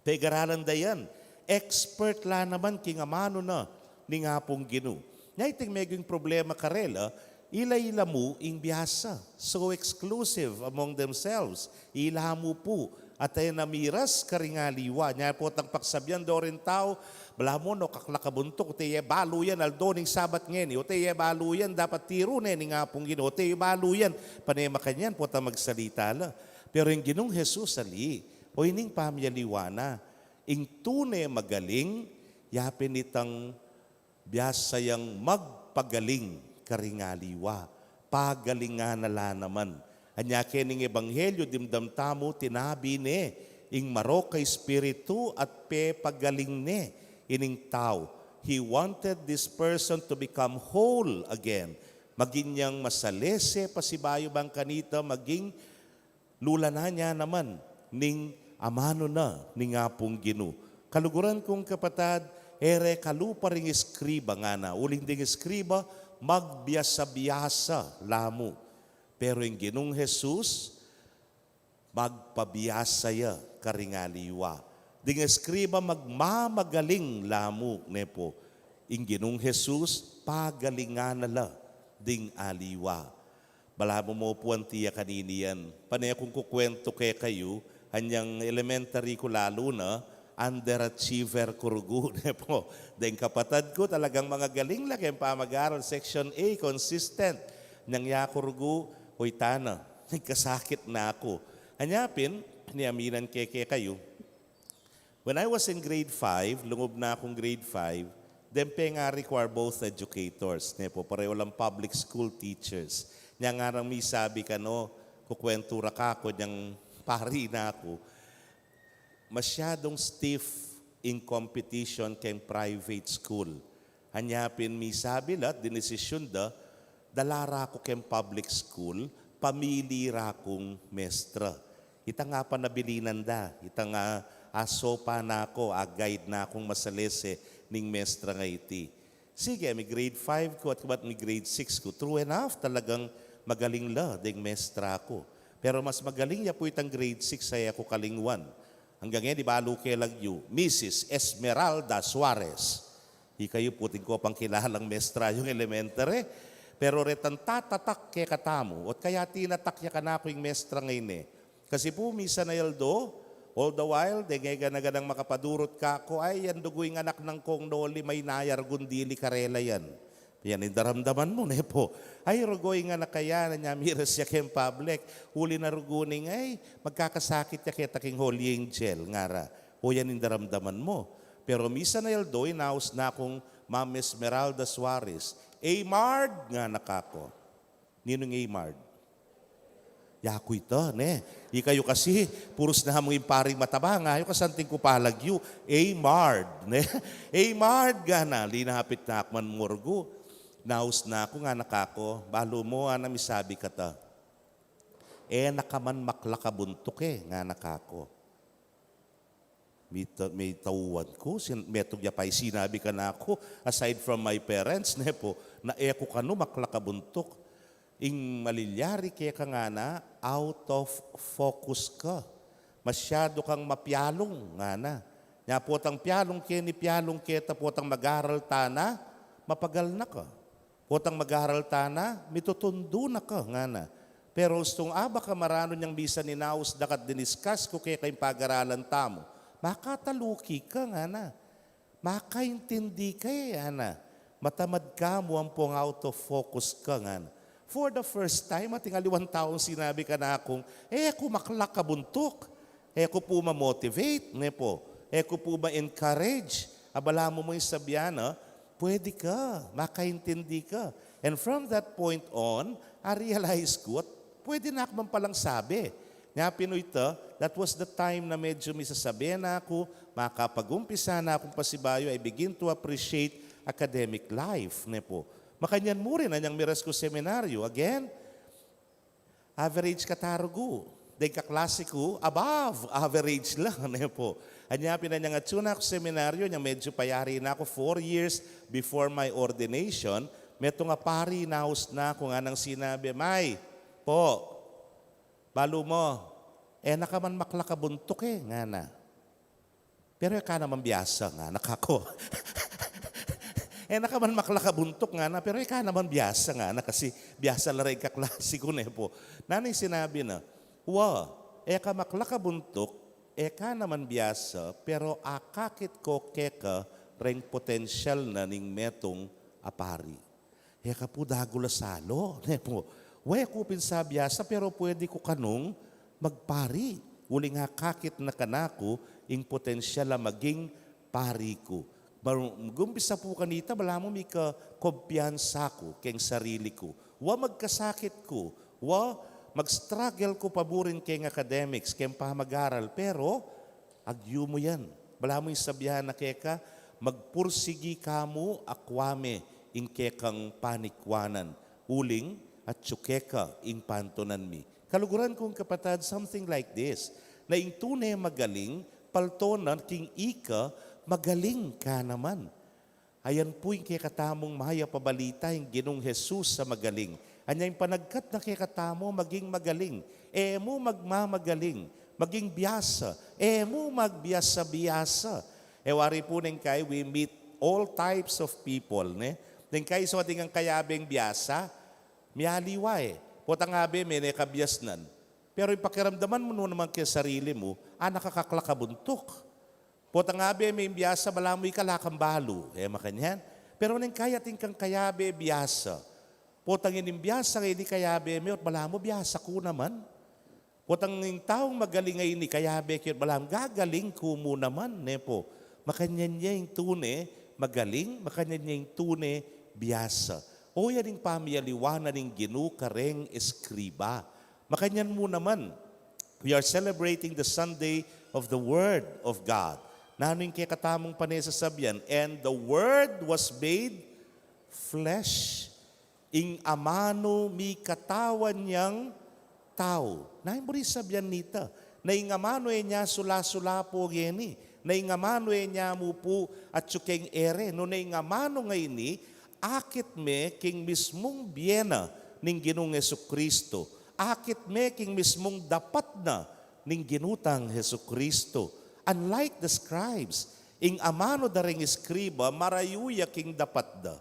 Pegaralan da yan. Expert la naman king amanu na ning Apung Ginu. Nya iting meging problema karela, ila-ila mu ing biasa. So exclusive among themselves. Ila mu pu. At e na miras karing aliwa. Nya potang pagsabian do ring tau, balamu no, kaklak a buntuk, o te ye balu yan, aldo ning Sabat ngeni, o te ye balu yan, dapat tiru ne ning Apung Ginu, o te ye balu yan, pane makanyan, potang magsalita la. Pero ing Ginung Jesus ali, o ining pamialiwa na, ing tune magaling, ya pin itang biasa yang magpagaling karing aliwa. Pagalingan na la naman. Anya kening ebanghelyu, dimdam tamu, tinabi ne ing marok a espiritu at pepagaling ne ining tau. He wanted this person to become whole again. Maging yang masalese, pasibayu bang kanita, maging lulanan ya naman ning amanu na ning Apung Ginu. Kaluguran kung kapatad, e re kalupa ring eskriba, ngana. Uling ding eskriba, magbiasa-biasa la mu. Pero ing Ginung Jesus, magpabiasa ya karing aliwa. Ding eskriba, magmamagaling la mu, ne pu. Ing Ginung Jesus, pagalingan na la ding aliwa. Balamu mo pu anti ya kanini yan. Pane kung kukuwentu kekayu, anyang elementary ku lalu na, underachiever ku rugu, ne pu. Deng kapatad ku talagang magagaling la keng pamag-aral, section A, consistent. Anyang yaku rugu, oy tana, nagkasakit na ku. Anya pin, ni aminan ke kekayu, when I was in grade five, lungub na kung grade five, deng pengari ku are both educators, ne pu, pareho lang public school teachers. Nya nganang misabi kanu, Kukwentu ra kaku nyang pari naku, masyadung stiff ing competition keng private school. Anya pin misabi la, dinisisyon da, dala ra ku keng public school, pamili ra kung mestra. Itang apanabilinan da, itang asopan na ku, a-guide na kung masalese ning mestra nga iti. Sige, mi grade five ku at kubat mi grade six ku. True enough, talagang magaling la ding mestra ku. Pero mas magaling ya pu itang grade six a e ku kalingwan. Anggang ngeni, balu ke lagyu, Missus Esmeralda Suarez. Ikayu pu ing kopangkilalang mestra yung elementary. Pero retang tatatak kekatamu, ot kaya tinatak ya kanaku ing mestra ngeni. Kasi pu, misan a aldo, all the while, deng e gana-ganang makapadurut kaku, ay, yan dugu ing anak nang kong noli, maynayar gundili karela yan. Yan ing daramdaman mu, ne pu? Ay, rugu ing anak a yan, anya miras ya keng public. Uli na rugu ning, ay, magkakasakit ya keta king Holy Angel, ngara. O, yan ing daramdaman mu. Pero misan a aldo, inaus na kung Ma'am Esmeralda Suarez, "Amard," ngana kaku. Ninung Amard? Yaku ita, ne? Ikayu kasi, purus na mu ing paring mataba, ngayu kasanting ku pa lagyu, "Amard," ne? "Amard," ngana, linapit na ku man murgu. Naus na ku, ngana kaku, "Balu mu, ana misabi kata, e na ka man maklakabuntuk e," ngana kaku. Mita-, mitauan ku, sin-, metung ya pa ing sinabi kanaku, aside from my parents, ne pu, na e ku kanu maklakabuntuk. Ing malilyari keka ngana, out of focus ka. Masyadu kang mapialung, ngana. Nya potang pialung keni, pialung keta, potang mag-aral tana, mapagal na ka. Potang mag-aral tana, mitutundu na ka, ngana. Pero ustung abe ka maranu nyang misan inaus da ka't diniscuss ku keka ing pag-aralan tamu, makataluki ka, ngana. Makaintindi ka e, ngana. Matamad ka mu ampong out of focus ka, ngana. For the first time, ating aliwang taung sinabi kanakung, e ku maklakabuntuk. E ku pu ma-motivate, ne pu? E ku pu ma-encourage? A balamu mu ing sabian, a, pwede ka, makaintindi ka. And from that point on, a-realize ku, at pwede na ku man palang sabi. Nya pin ita, that was the time na medyu misasabi na ku, makapag-umpisa na kung pasibayu, I begin to appreciate academic life, ne pu? Makanyan mu rin, anyang miras ku seminaryo. Again, average katarugu. Deng kaklasi ku, above average la, ne pu? Anya pin anyang atsu na ku seminaryo, anyang medyu payari na ku, four years before my ordination, metung a pari inaus na ku, nganang sinabi, "May, po, balu mu, e na ka man maklakabuntuk e," ngana. "Pero e ka naman biasa," ngana kaku. "E na ka man maklakabuntuk," ngana, "pero e ka naman biasa," ngana, kasi biasa la reng kaklasi ku, ne pu? Nanu ing sinabi na, "Wa, e ka maklakabuntuk, e ka naman biasa, pero akakit ku keka reng potensyal na ning metung a pari." E ka pu dagul a salo, ne pu? "Wa, e ku pin sa biasa, pero pwede ku kanung magpari. Uling akakit na kanaku ing potensyal a maging pari ku." Mar-, mag-umpisa pu kanita, balamu mika kumpiyansa ku keng sarili ku. Wa, magkasakit ku. Wa, mag-struggle ku paburin keng academics, keng pamag-aral. Pero, agyu mu yan. Balamu ing sabian na keka, "Magpursigi ka mu, akua me ing kekang panikwanan, uling atyu keka ing pantunan mi." Kaluguran kung kapatad, something like this, na ing tune magaling, palto na king ika, magaling ka naman. Ayan pu ing kekatamung mayap a balita, ing Ginung Jesus a magaling. Anya ing panagkat na kekatamu, maging magaling. E mu magmamagaling, maging biasa. E mu magbiasa-biasa. E wari pu neng kai, we meet all types of people, ne? Neng kai, so atin kang kayabeng biasa, mialiwa e. Potang abe me, ne kabiasnan. Pero ing pakiramdaman mu naman keng sarili mu, a, nakakaklakabuntuk. Potang abe me ing biasa, balamu ika la kang balu, e makanyan. Pero neng kai atin kang kayabe biasa. Potang ining biasa ngeni kayabe me, ot balamu biasa ku naman. Potang ing taung magaling ngeni kayabe ke, ot balamu gagaling ku mu naman, ne pu? Makanyan ya ing tune magaling, makanyan ya ing tune biasa. O, yan ing pamialiwa na ning Ginu kareng eskriba. Makanyan mu naman, we are celebrating the Sunday of the Word of God. Nanu ing kekatamung pane sasabyan? "And the Word was made flesh." Ing amanu mikatawan yang tau. Nanu ing buri sabyan nita? Na ing amanu e nya sula-sula pu ngeni. Na ing amanu e nya mu pu atyu keng ere. Nune ing amanu ngeni, akit me king mismung bie na ning Ginung Jesucristo. Akit me king mismung dapat na ning Ginu tang Jesucristo. Unlike the scribes, ing amanu da ring eskriba, marayu ya king dapat da.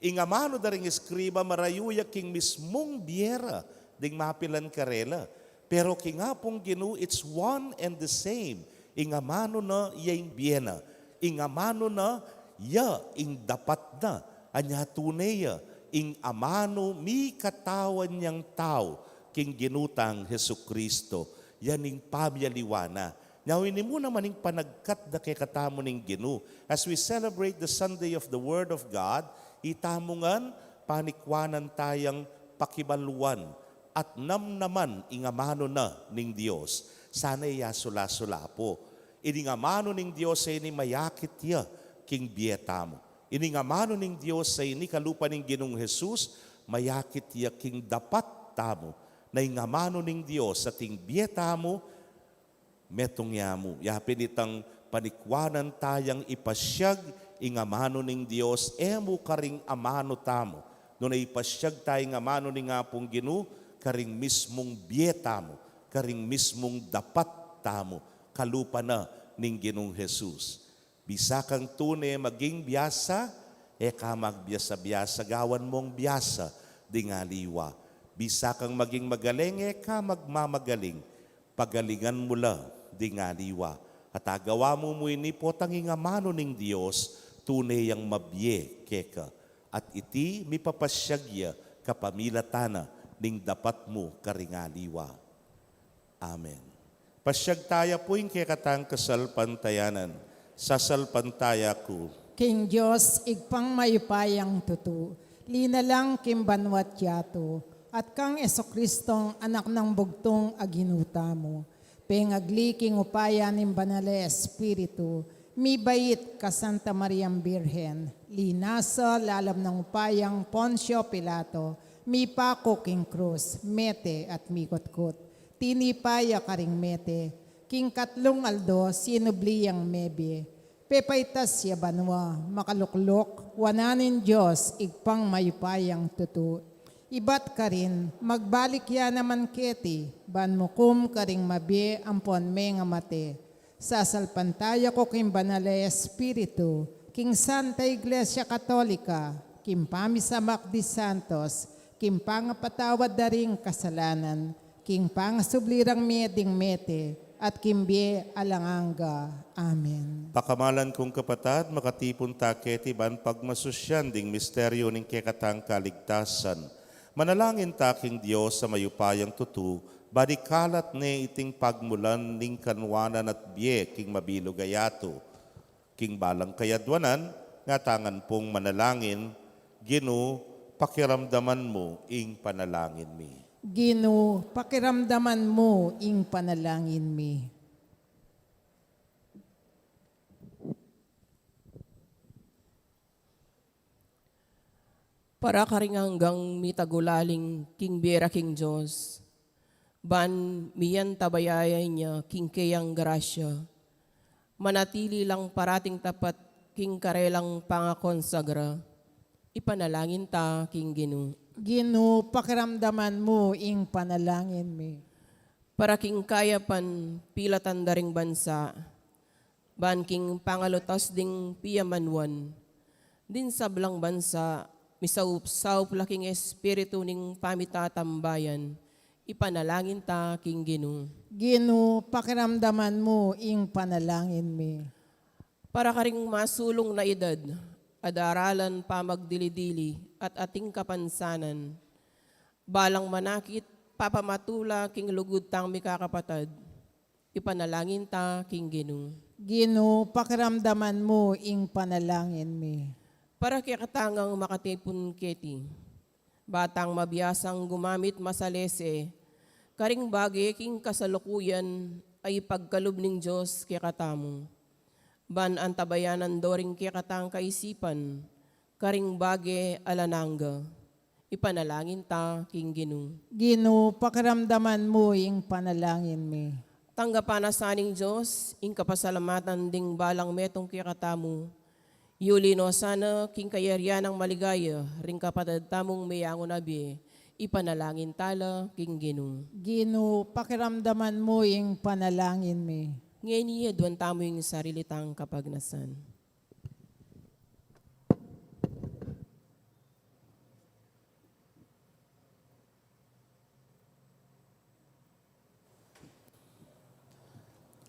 Ing amanu da ring eskriba, marayu ya king mismung bie ra ding mapilan karela. Pero king Apung Ginu, it's one and the same. Ing amanu na ya ing bie na. Ing amanu na ya ing dapat na. Anya tune ya ing amanu mikatawan yang tau king Ginu tang Jesucristo. Yan ing pamialiwa na. Nyawi ini mu naman ing panagkat da kekatamu ning Ginu. As we celebrate the Sunday of the Word of God, itamu ngan panikwanan tayang pakibaluan at namnaman ing amanu na ning Dios. Sana e ya sula-sula pu. Ining amanu ning Dios a ini mayakit ya king bie tamu. Ining amanu ning Dios a ini kalupa ning Ginung Jesus, mayakit ya king dapat tamu. Na ing amanu ning Dios ating bie tamu, metung ya mu. Ya pin itang panikwanan tayang ipasyag ing amanu ning Dios, e mu karing amanu tamu. Nune ipasyag ta ing amanu ning Apung Ginu karing mismung bie tamu, karing mismung dapat tamu, kalupa na ning Ginung Jesus. Bisa kang tune maging biasa, e ka magbiasa-biasa, gawan mung biasa ding aliwa. Bisa kang maging magaling, e ka magmamagaling, pagalingan mu la ding aliwa. At agawa mu mu ini potang ing amanu ning Dios, tune yang mabie keka. At iti mipapasyag ya kapamilatan na ning dapat mu karing aliwa. Amen. Pasyag taya pu ing kekatang kasalpantayanan. Sasalpantaya ku king Dios, Ibpang mayupayang tutu, linalang king banua't yatu, at kang Jesucristong Anak nang bugtung a Ginu tamu, pengagli king upaya ning Banal a Espiritu, mibait ka Santa Mariang Birhen, linasa lalam nang upayang Poncio Pilato, mipaku king krus, mete at mikutkut. Tinipa ya karing mete, king katlung aldo sinubli yang mebie. Pepaitas ya banua, makalukluk wanan ning Dios Ibpang mayupayang tutu. Ibat karin, magbalik ya naman keti, ban mukum karing mabie ampon mengamate. Sasalpantaya ku king Banal a Espiritu, king Santa Iglesia Katolika, king pamisamak ding santos, king pangapatawad da ring kasalanan, king pangasubli rang mie ding mete, at king bie alang angga. Amen. Pakamalan kung kapatad, makatipun ta keti ban pagmasusyan ding misteryu ning kekatang kaligtasan. Manalangin ta king Dios a mayupayang tutu, ban ikalat ne iting pagmulan ning kanuanan at bie king mabilug a yatu. King balang kayadwanan, nga ta ngan pung manalangin, Ginu, pakiramdaman mu ing panalangin mi. Ginu, pakiramdaman mu ing panalangin mi. Para karing anggang mitagulaling king bie ra king Dios, ban miyantabayayan ya king keyang grasya, manatili lang parating tapat king karelang pangakonsagra, ipanalangin ta king Ginu. Ginu, pakiramdaman mu ing panalangin mi. Para king kayapan pilatan da ring bansa, ban king pangalutas ding piyamanuan, ding sablang bansa, misaup-saup la king espiritu ning pamitatambayan, ipanalangin ta king Ginu. Ginu, pakiramdaman mu ing panalangin mi. Para karing masulung na edad, a daralan pamagdili-dili at ating kapansanan, balang manakit, papamatula king lugud tang mikakapatad, ipanalangin ta king Ginu. Ginu, pakiramdaman mu ing panalangin mi. Para kekatang makatipun keti, ba tang mabiasang gumamit masalese Karing bage king kasalukuyan a ipagkalub ning Dios kekatamu, ban antabayanan do ring kekatang kaisipan karing bage alang angga. Ipanalangin ta king Ginu. Ginu, pakiramdaman mu ing panalangin mi. Tanggapan na sa ning Dios ing kapasalamatan ding balang metung kekatamu. Yuli no sana king kayarian nang maligaya ring kapatad tamung meyangu na bie. Ipanalangin ta la king Ginu. Ginu, pakiramdaman mu ing panalangin mi. Ngeni, aduan tamu ing sarili tang kapagnasan.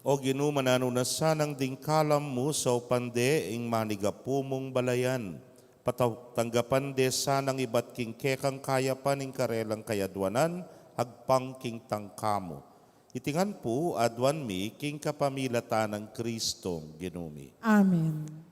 O Ginu, mananu na sanang ding kalam mu saupan de ing manigapu mung balayan. Patau-, tanggapan de sanang ibat king kekang kayapan ing karelang kayaduanan, agpang king tangka mu. Iti ngan pu aduan mi king kapamilatan nang Kristong Ginu mi. Amen.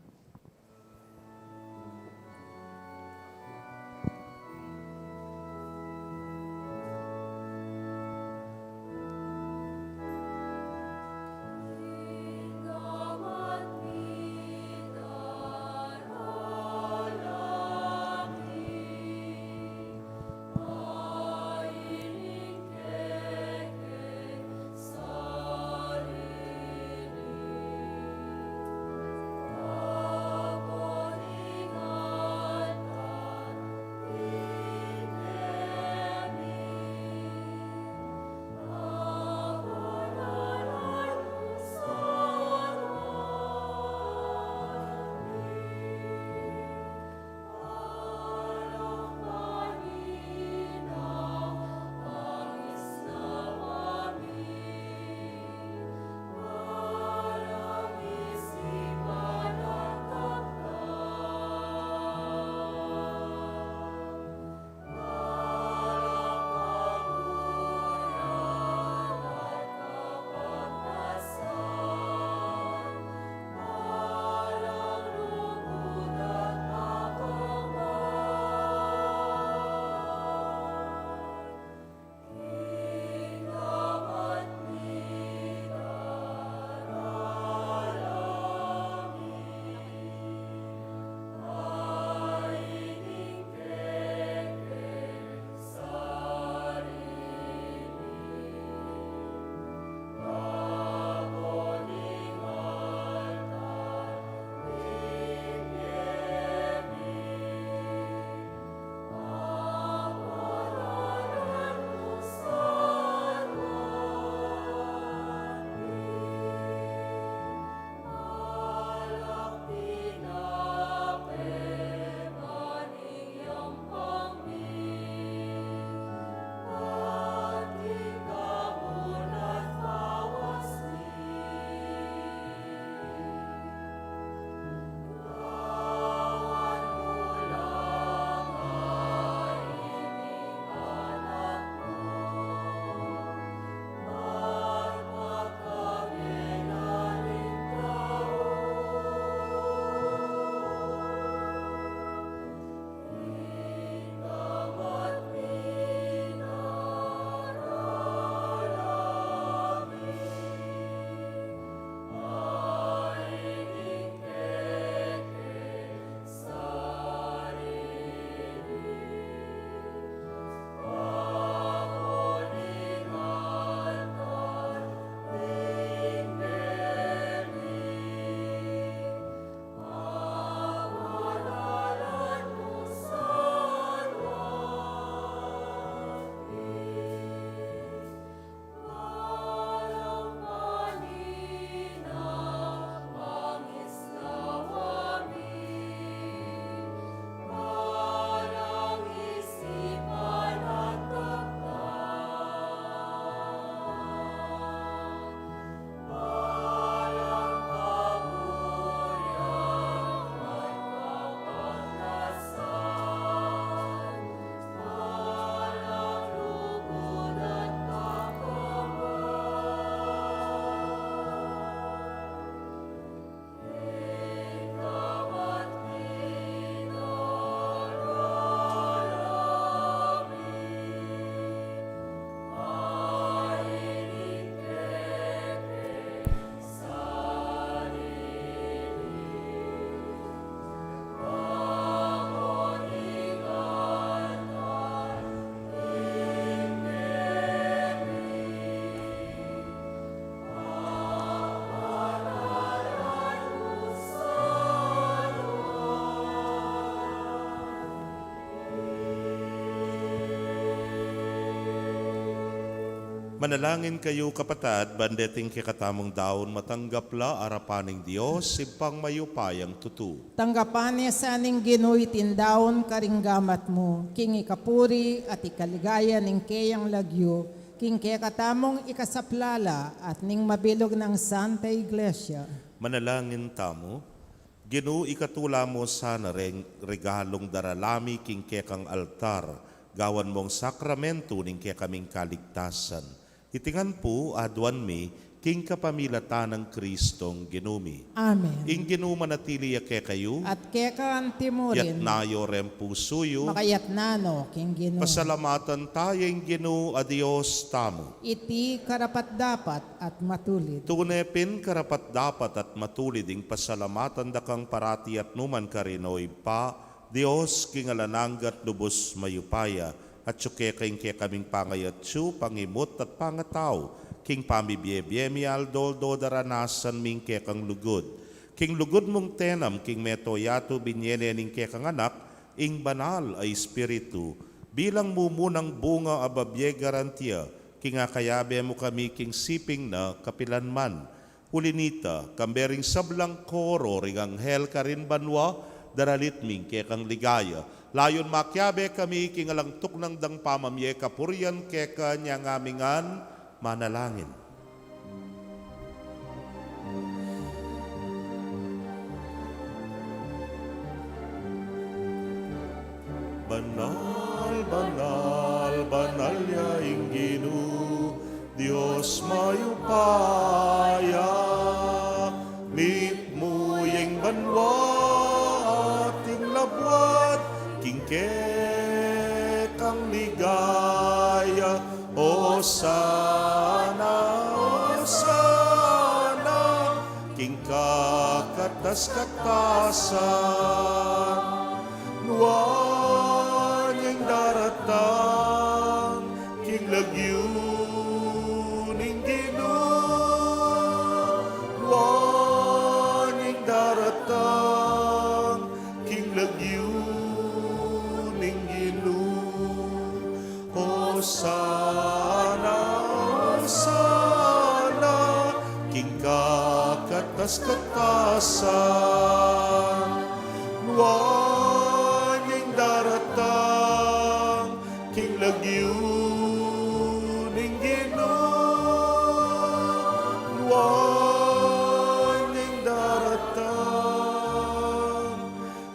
Manalangin kayu, kapatad, ban deting kekatamung daun matanggap la arapan ning Dios, Ibpang mayupayang tutu. Tanggapan ne sa ning Ginu iting daun karing gamat mu, king ikapuri at ikaligaya ning keyang lagyu, king kekatamung ikasaplala at ning mabilug nang Santa Iglesia. Manalangin tamu. Ginu, ikatula mu sana reng regalung darala mi king kekang altar, gawan mung sakramentu ning kekaming kaligtasan. Iti ngan pu aduan mi king kapamilatan nang Kristong Ginu mi. Amen. Ing Ginu manatili ya kekayu. At keka antimurin. Iyatas yu reng pusu yu. Makayatas no king Ginu. Pasalamatan taya ing Ginu a Dios tamu. Iti karapat-dapat at matulid. Tune pin karapat-dapat at matulid ing pasalamatan da kang parati at nukarin man, O Ibpa, Dios king alang angga at lubus mayupaya, atyu keka ing kekaming pangayatsu, pangimut at pangatau, king pamibie-bie mi aldo-aldo daranasan mi ing kekang lugud. King lugud mung tenam king mabilug a yatu, binie ne ning kekang Anak, ing Banal a Espiritu, bilang mumunang bunga a babie garantia, king akayabe mu kami king siping na kapilan man. Uli nita, kambe ring sablang koro ring anghel karin banua, daralit mi ing kekang ligaya. Layun makiabe kami king alang tuknang dang pamamie kapurian keka, inya ngan manalangin. Banal, banal, banal ya ing Ginu, Dios mayupaya, mitmu ya ing banua at ing labuad king kekang ligaya. Osana, Osana, king kakatas-katasan. Nuan ya ing daratang king lagyu ning Ginu. Nuan ya ing daratang king lagyu ning Ginu. Osana, Osana, king kakatas-katasan. Nuan ya ing daratang king lagyu ning Ginu. Nuan ya ing daratang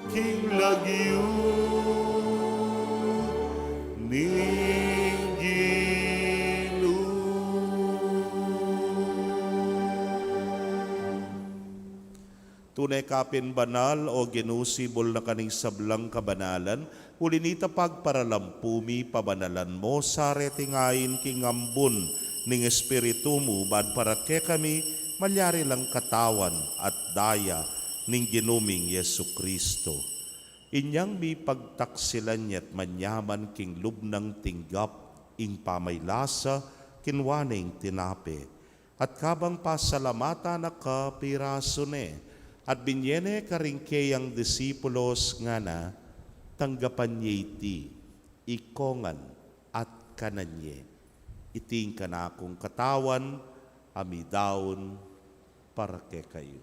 king lagyu ning Ginu. Tune ka pin banal, O Ginu, sibul na ka ning sablang kabanalan, uli nita pagparalampu mi, pabanalan mu sa reting ain king ambun ning Espiritu mu, ban para kekami malyari lang katawan at daya ning Ginu ming Jesucristo. Inyang mipagtaksilan ya't manyaman king lub nang tinggap ing pamaylasa, kinua ne ing tinape, at kabang pasalamatan na ka, pirasu ne, at binie ne karing keyang disipulos, ngana: Tanggapan ye iti, ikongan, at kanan ye. Iti ing kanakung katawan a midaun para kekayu.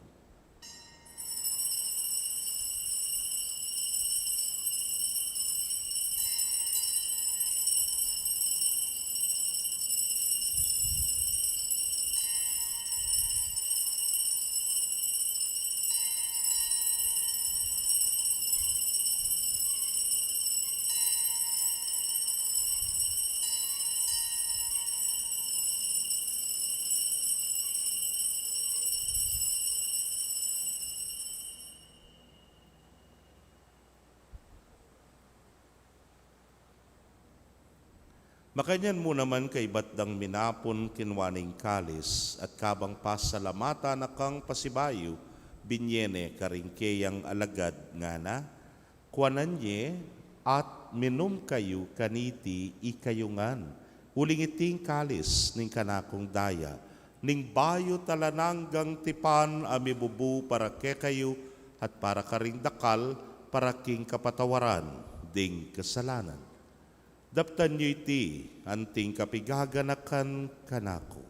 Makanyan mu naman kaibat dang minapun, kinua ne ing kalis, at kabang pasalamatan na kang pasibayu, binie ne karing keyang alagad, ngana: Kuanan ye at minum kayu kaniti ikayu ngan, uling iti ing kalis ning kanakung daya, ning bayu't alang anggang tipan a mibubu para kekayu at para karing dakal, para king kapatawaran ding kasalanan. Daptan yu iti, anting kapigaganakan kanaku.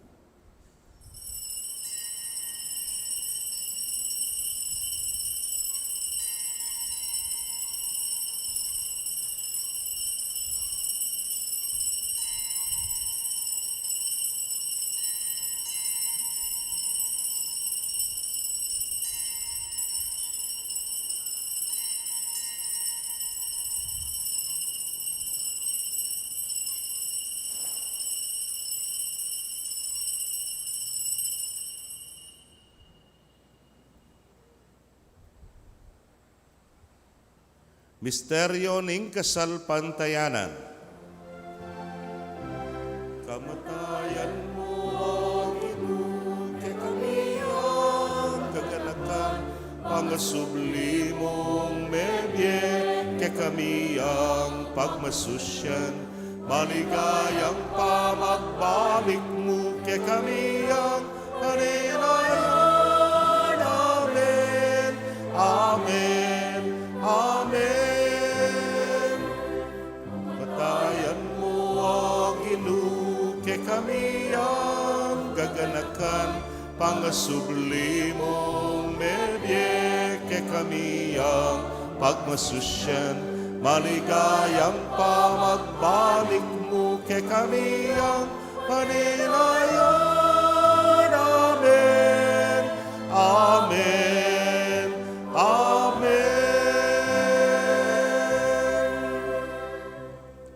Misteryo ning kasalpantayanan. Kamatayan mu, O Ginu, kekami yang gaganakan, pangasubli mung mebie kekami yang pagmasusyan, maligayang pamagbalik mu kekami yang Panginoon. Amen. Amen. Amen. Kamatayan mu, O Ginu, kekami yang gaganakan, pangasubli mung mebie kekami yang pagmasusyan, maligayang pamagbalik mu kekami yang Panginoon. Amen. Amen. Amen.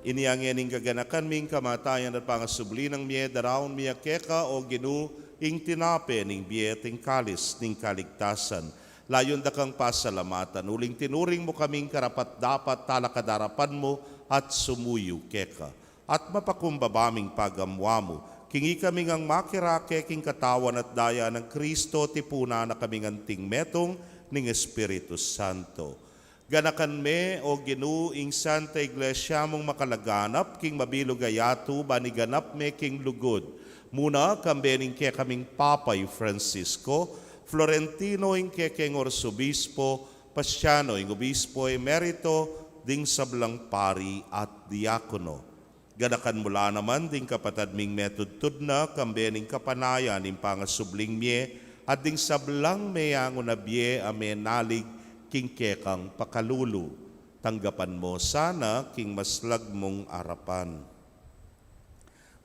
Inya ngeni ing gaganakan mi, ing kamatayan at pangasubli nang mie, daraun mi keka, O Ginu, ing tinape ning bie at ing kalis ning kaligtasan. Layun da kang pasalamatan, uling tinuring mu kaming karapat-dapat talakad arapan mu at sumuyu keka. At mapakumbaba ming pagamuan mu, king ikami ngang makirake king katawan at daya nang Kristo, tipunan na kaming anting metung ning Espiritu Santo. Ganakan me, O Ginu, ing Santa Iglesia mung makalaganap king mabilug a yatu, ban iganap me king lugud. Muna, kambe ning kekaming Papa i Francisco, Florentino ing kekeng Arsobispo, Paciano ing Obispo Emerito, ding sablang pari at diakono. Ganakan mu la naman ding kapatad ming metudtud na, kambe ning kapanayan ning pangasubling mie, at ding sablang meyangu na bie a menalig king kekang pakalulu. Tanggapan mu sana king maslag mung arapan.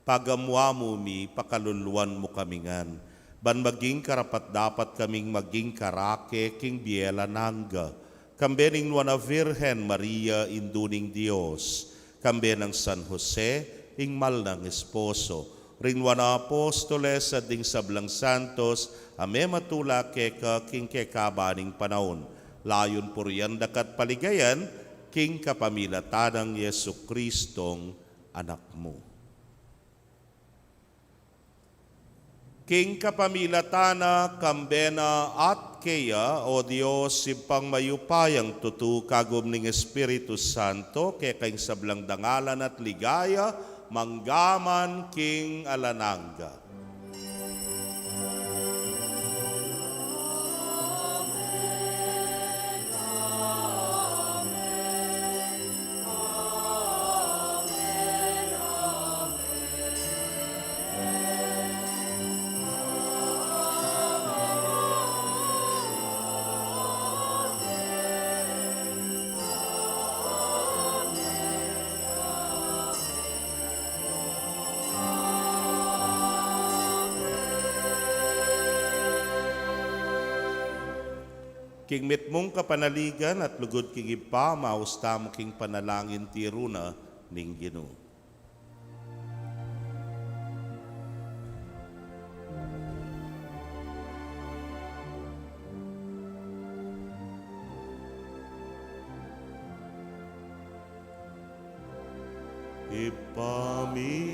Pagamuan mu mi, pakaluluan mu kami ngan, ban maging karapat-dapat kaming maging karake king bie alang angga. Kambe ning Nuan a Virgen Maria, Indu ning Dios, kambe nang San Jose, ing mal nang esposo, ring nuan a apostoles at ding sablang santos a mematula keka king kekaban ning panaun, layun purian da ka at paligayan king kapamilatan nang Jesucristong Anak mu. King kapamilatan na, kambe na, at keya, O Dios, Ibpang mayupayang tutu, kagum ning Espiritu Santo, keka ing sablang dangalan at ligaya, mangga man king alang angga. King mitmung kapanaligan at lugud king Ibpa, maus tamu king panalangin tiru na ning Ginu. Ibpa mi,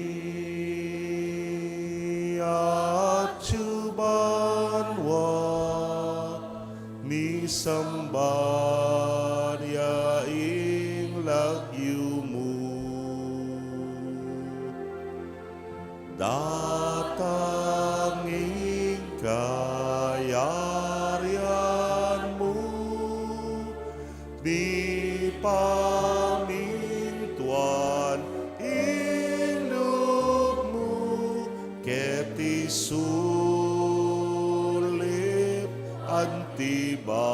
atsu ka banua, misamban ya ing lagyu mu. Datang ing kayarian mu, mipamintuan Ti banua,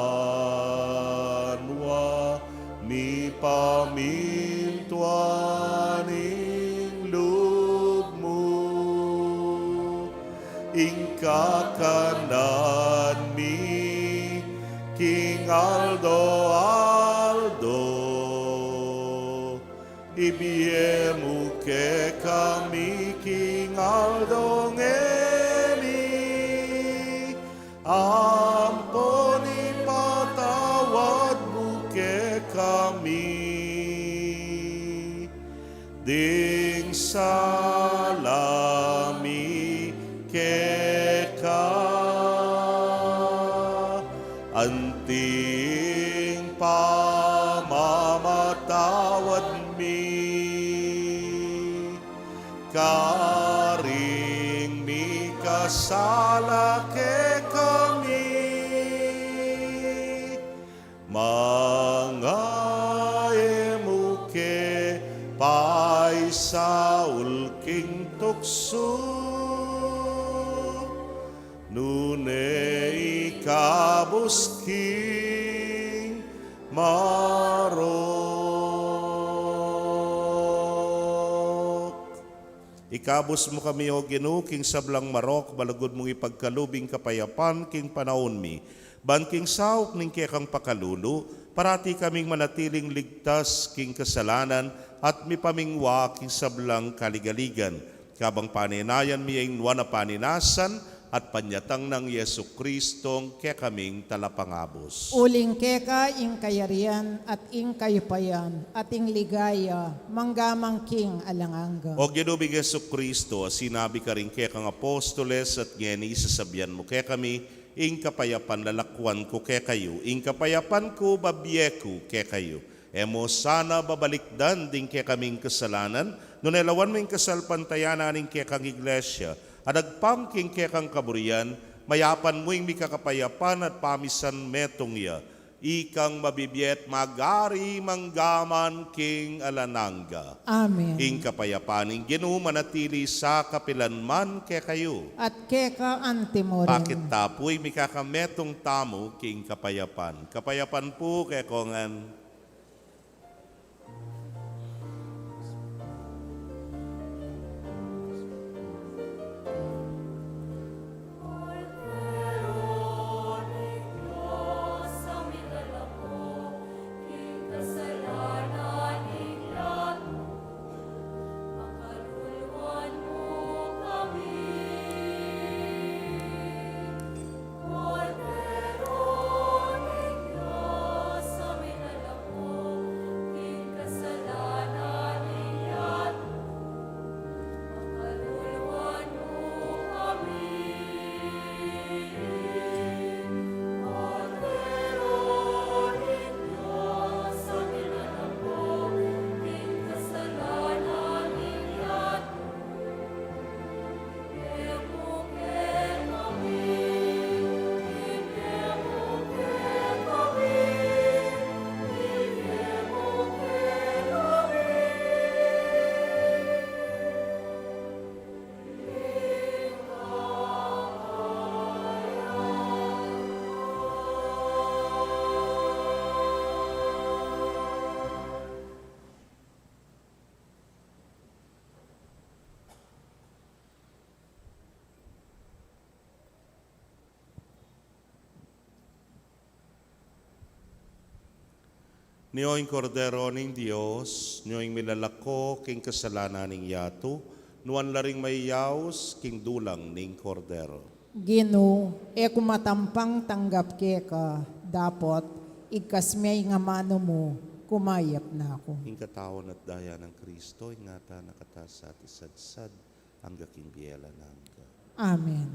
mipamintuan ing lub mu. Ing kakanan mi king aldo-aldo, ibie mu kekami king aldo ngeni, ampon ipatawad mu kekami ding sala mi keka, anti ing pamamatawad mi karing mikasala kekami. Manga e mu ke paisaul king tuksu, nune ikabus king marok. Ikabus mu kami, O Ginu, king sablang marok, balagud mung ipagkalub ing kapayapan king panaun mi. Ban king saup ning kekang pakalulu, parati kaming manatiling ligtas king kasalanan at mipamingwa king sablang kaligaligan. Kabang paninayan mi ing nuan a paninasan at panyatang nang Jesucristong kekaming talapangabus. Uling keka ing kayarian at ing kayupayan at ing ligaya mangga man king alang angga. O Ginu ming Jesucristo, a sinabi karing kekang apostoles at ngeni sasabian mu kekami, ing kapayapan lalakuan ku kekayu, ing kapayapan ku babie ku kekayu. E mu sana babalikdan ding kekaming kasalanan, nune lawan mu ing kasalpantayanan ning kekang Iglesia, a dagpang king kekang kaburian, mayapan mu ing mikakapayapan at pamisan metung ya, ikang mabibie at mag-ari mangga man king alang angga. Amen. Ing kapayapan ning Ginu manatili sa kapilan man kekayu. At keka anti mu rin. Pakit ta pu ing mikakametung tamu king kapayapan. Kapayapan pu kekongan. Nyo ing Kordero ning Dios, nyo ing milalako king kasalanan ning yatu, nuan la ring mayaus king dulang ning Kordero. Ginu, e ku matampang tanggap keka, dapot igkas me ing amanu mu, kumayap na ku. Ing katawan at daya nang Kristo, ingatan na kata sa at isadsad angga king bie alang angga. Amen.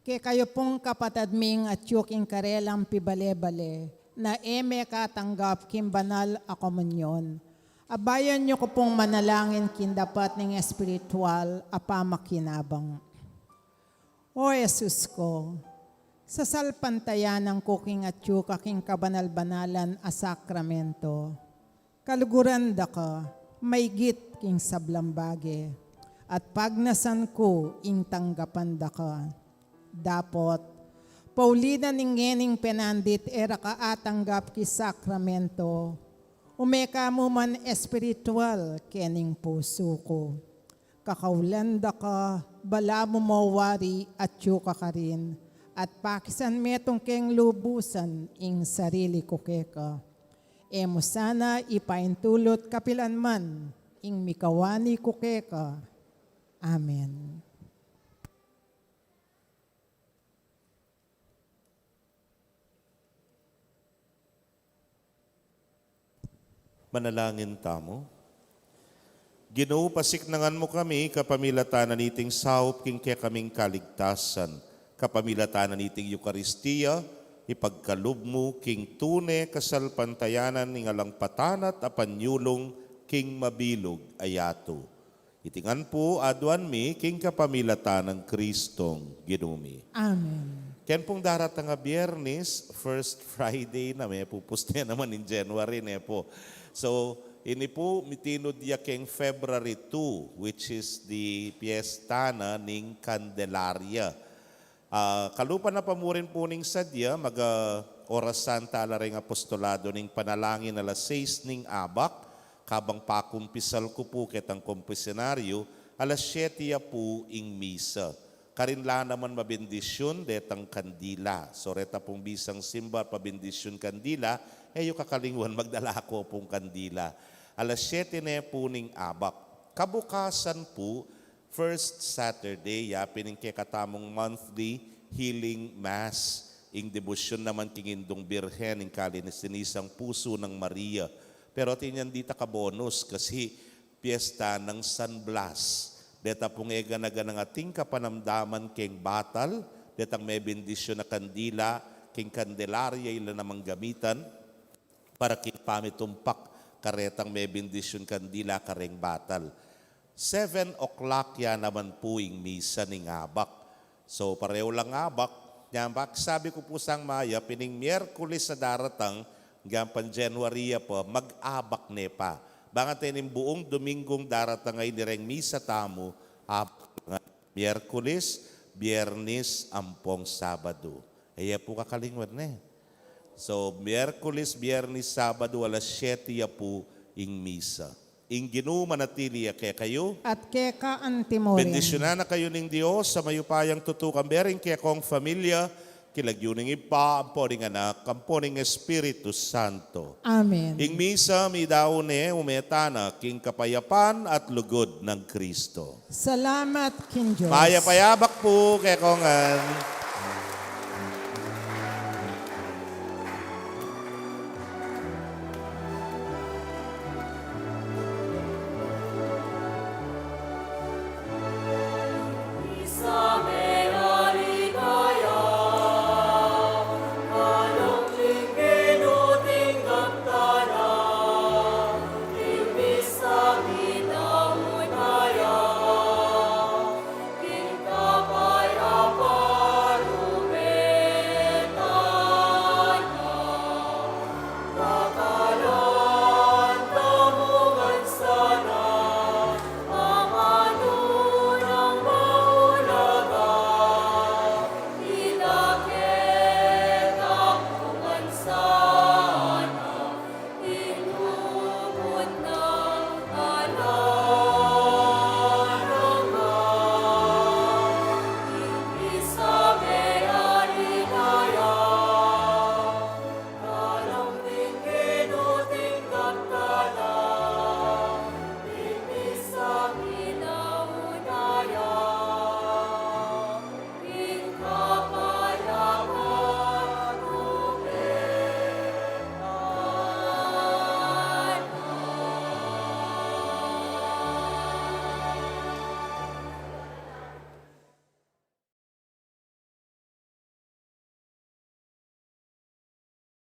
Kekayu pung kapatad ming atyu king karelang pibale-bale, na e mekatanggap king banal a komunyon, abayan yu ku pung manalangin king dapat ning espiritual a pamakinabang. O Jesus ku, sasalpantayanan ku king atyu ka king kabanal-banalan a sakramento. Kaluguran da ka maigit king sablang bage, at pagnasan ku ing tanggapan da ka. Dapot, pauli na ning ngening penandit e ra ka atanggap king sakramento, ume ka mu man espiritual kening pusu ku. Kakaulan da ka, balamu mo wari atyu ka karin, at pakisan metung keng lubusan ing sarili ku keka. E mu sana ipaintulut kapilan man ing mikawani ku keka. Amen. Manalangin tamu. Ginu, pasiknangan mu kami kapamilatan na niting saup king kekaming kaligtasan, kapamilatan na niting Eukaristia, ipagkalub mu king tune kasalpantayanan ning alang patanat a panyulung king mabilug a yatu. Iti ngan pu aduan mi king kapamilatan nang Kristong Ginu mi. Amen. Ken pung daratang a Biernis, first Friday na, me pu, puste naman ning January, ne pu. So, ini pu, mitinud ya keng February two, which is the piyesta na ning Candelaria. Ah, kalupa na pa mu rin pu ning sadya, mag, ah, orasan tala reng apostolado ning panalangin alas sais ning abak, kabang pakumpisal ku pu ketang kumpisinaryo, alas siyete ya pu ing misa. Karin la naman mabendisyun detang kandila. So, reta pung bisang simba at pabendisyun kandila, e yu kakalingwan magdala ku pung kandila. Alas siyete ne pu ning abak. Kabukasan pu, first Saturday, ya pin ing kekatamung monthly healing mass, ing debosyun naman king Indung Birhen, ing kalinisan ning pusu nang Maria. Pero atin yang dita ka bonus kasi piyesta nang San Blas. Deta pung e gana-ganang ating kapanamdaman keng batal, detang mebendisyun a kandila, keng Candelaria ila namang gamitan para king pamitumpak karetang mebendisyun kandila kareng batal. Seven o'clock ya naman pu ing misa ning abak. So, pareho lang abak. Nya, bak sabi ku pu sang mayap, ining Miyerkules a daratang, ngana pang January ya pa, mag-abak ne pa. Bang atin ing buung Dominggung daratang a ini reng misa tamu, abak nga. Miyerkules, Biernis, ampong Sabadu. E ya pu kakalingwan, ne? So, Miyerkules, Biernis, Sabadu, alas siyete ya pu ing misa. Ing Ginu manatili ya kekayu. At keka antimurin. Bendisyunan na kayu ning Dios a mayupayang tutu, kambe ring kekong familia, king lagyu ning Ibpa, ampo ning Anak, ampo ning Espiritu Santo. Amen. Ing misa meyari ne, ume tana king kapayapan at lugud nang Kristo. Salamat king Dios. Mayap a abak pu kekongan.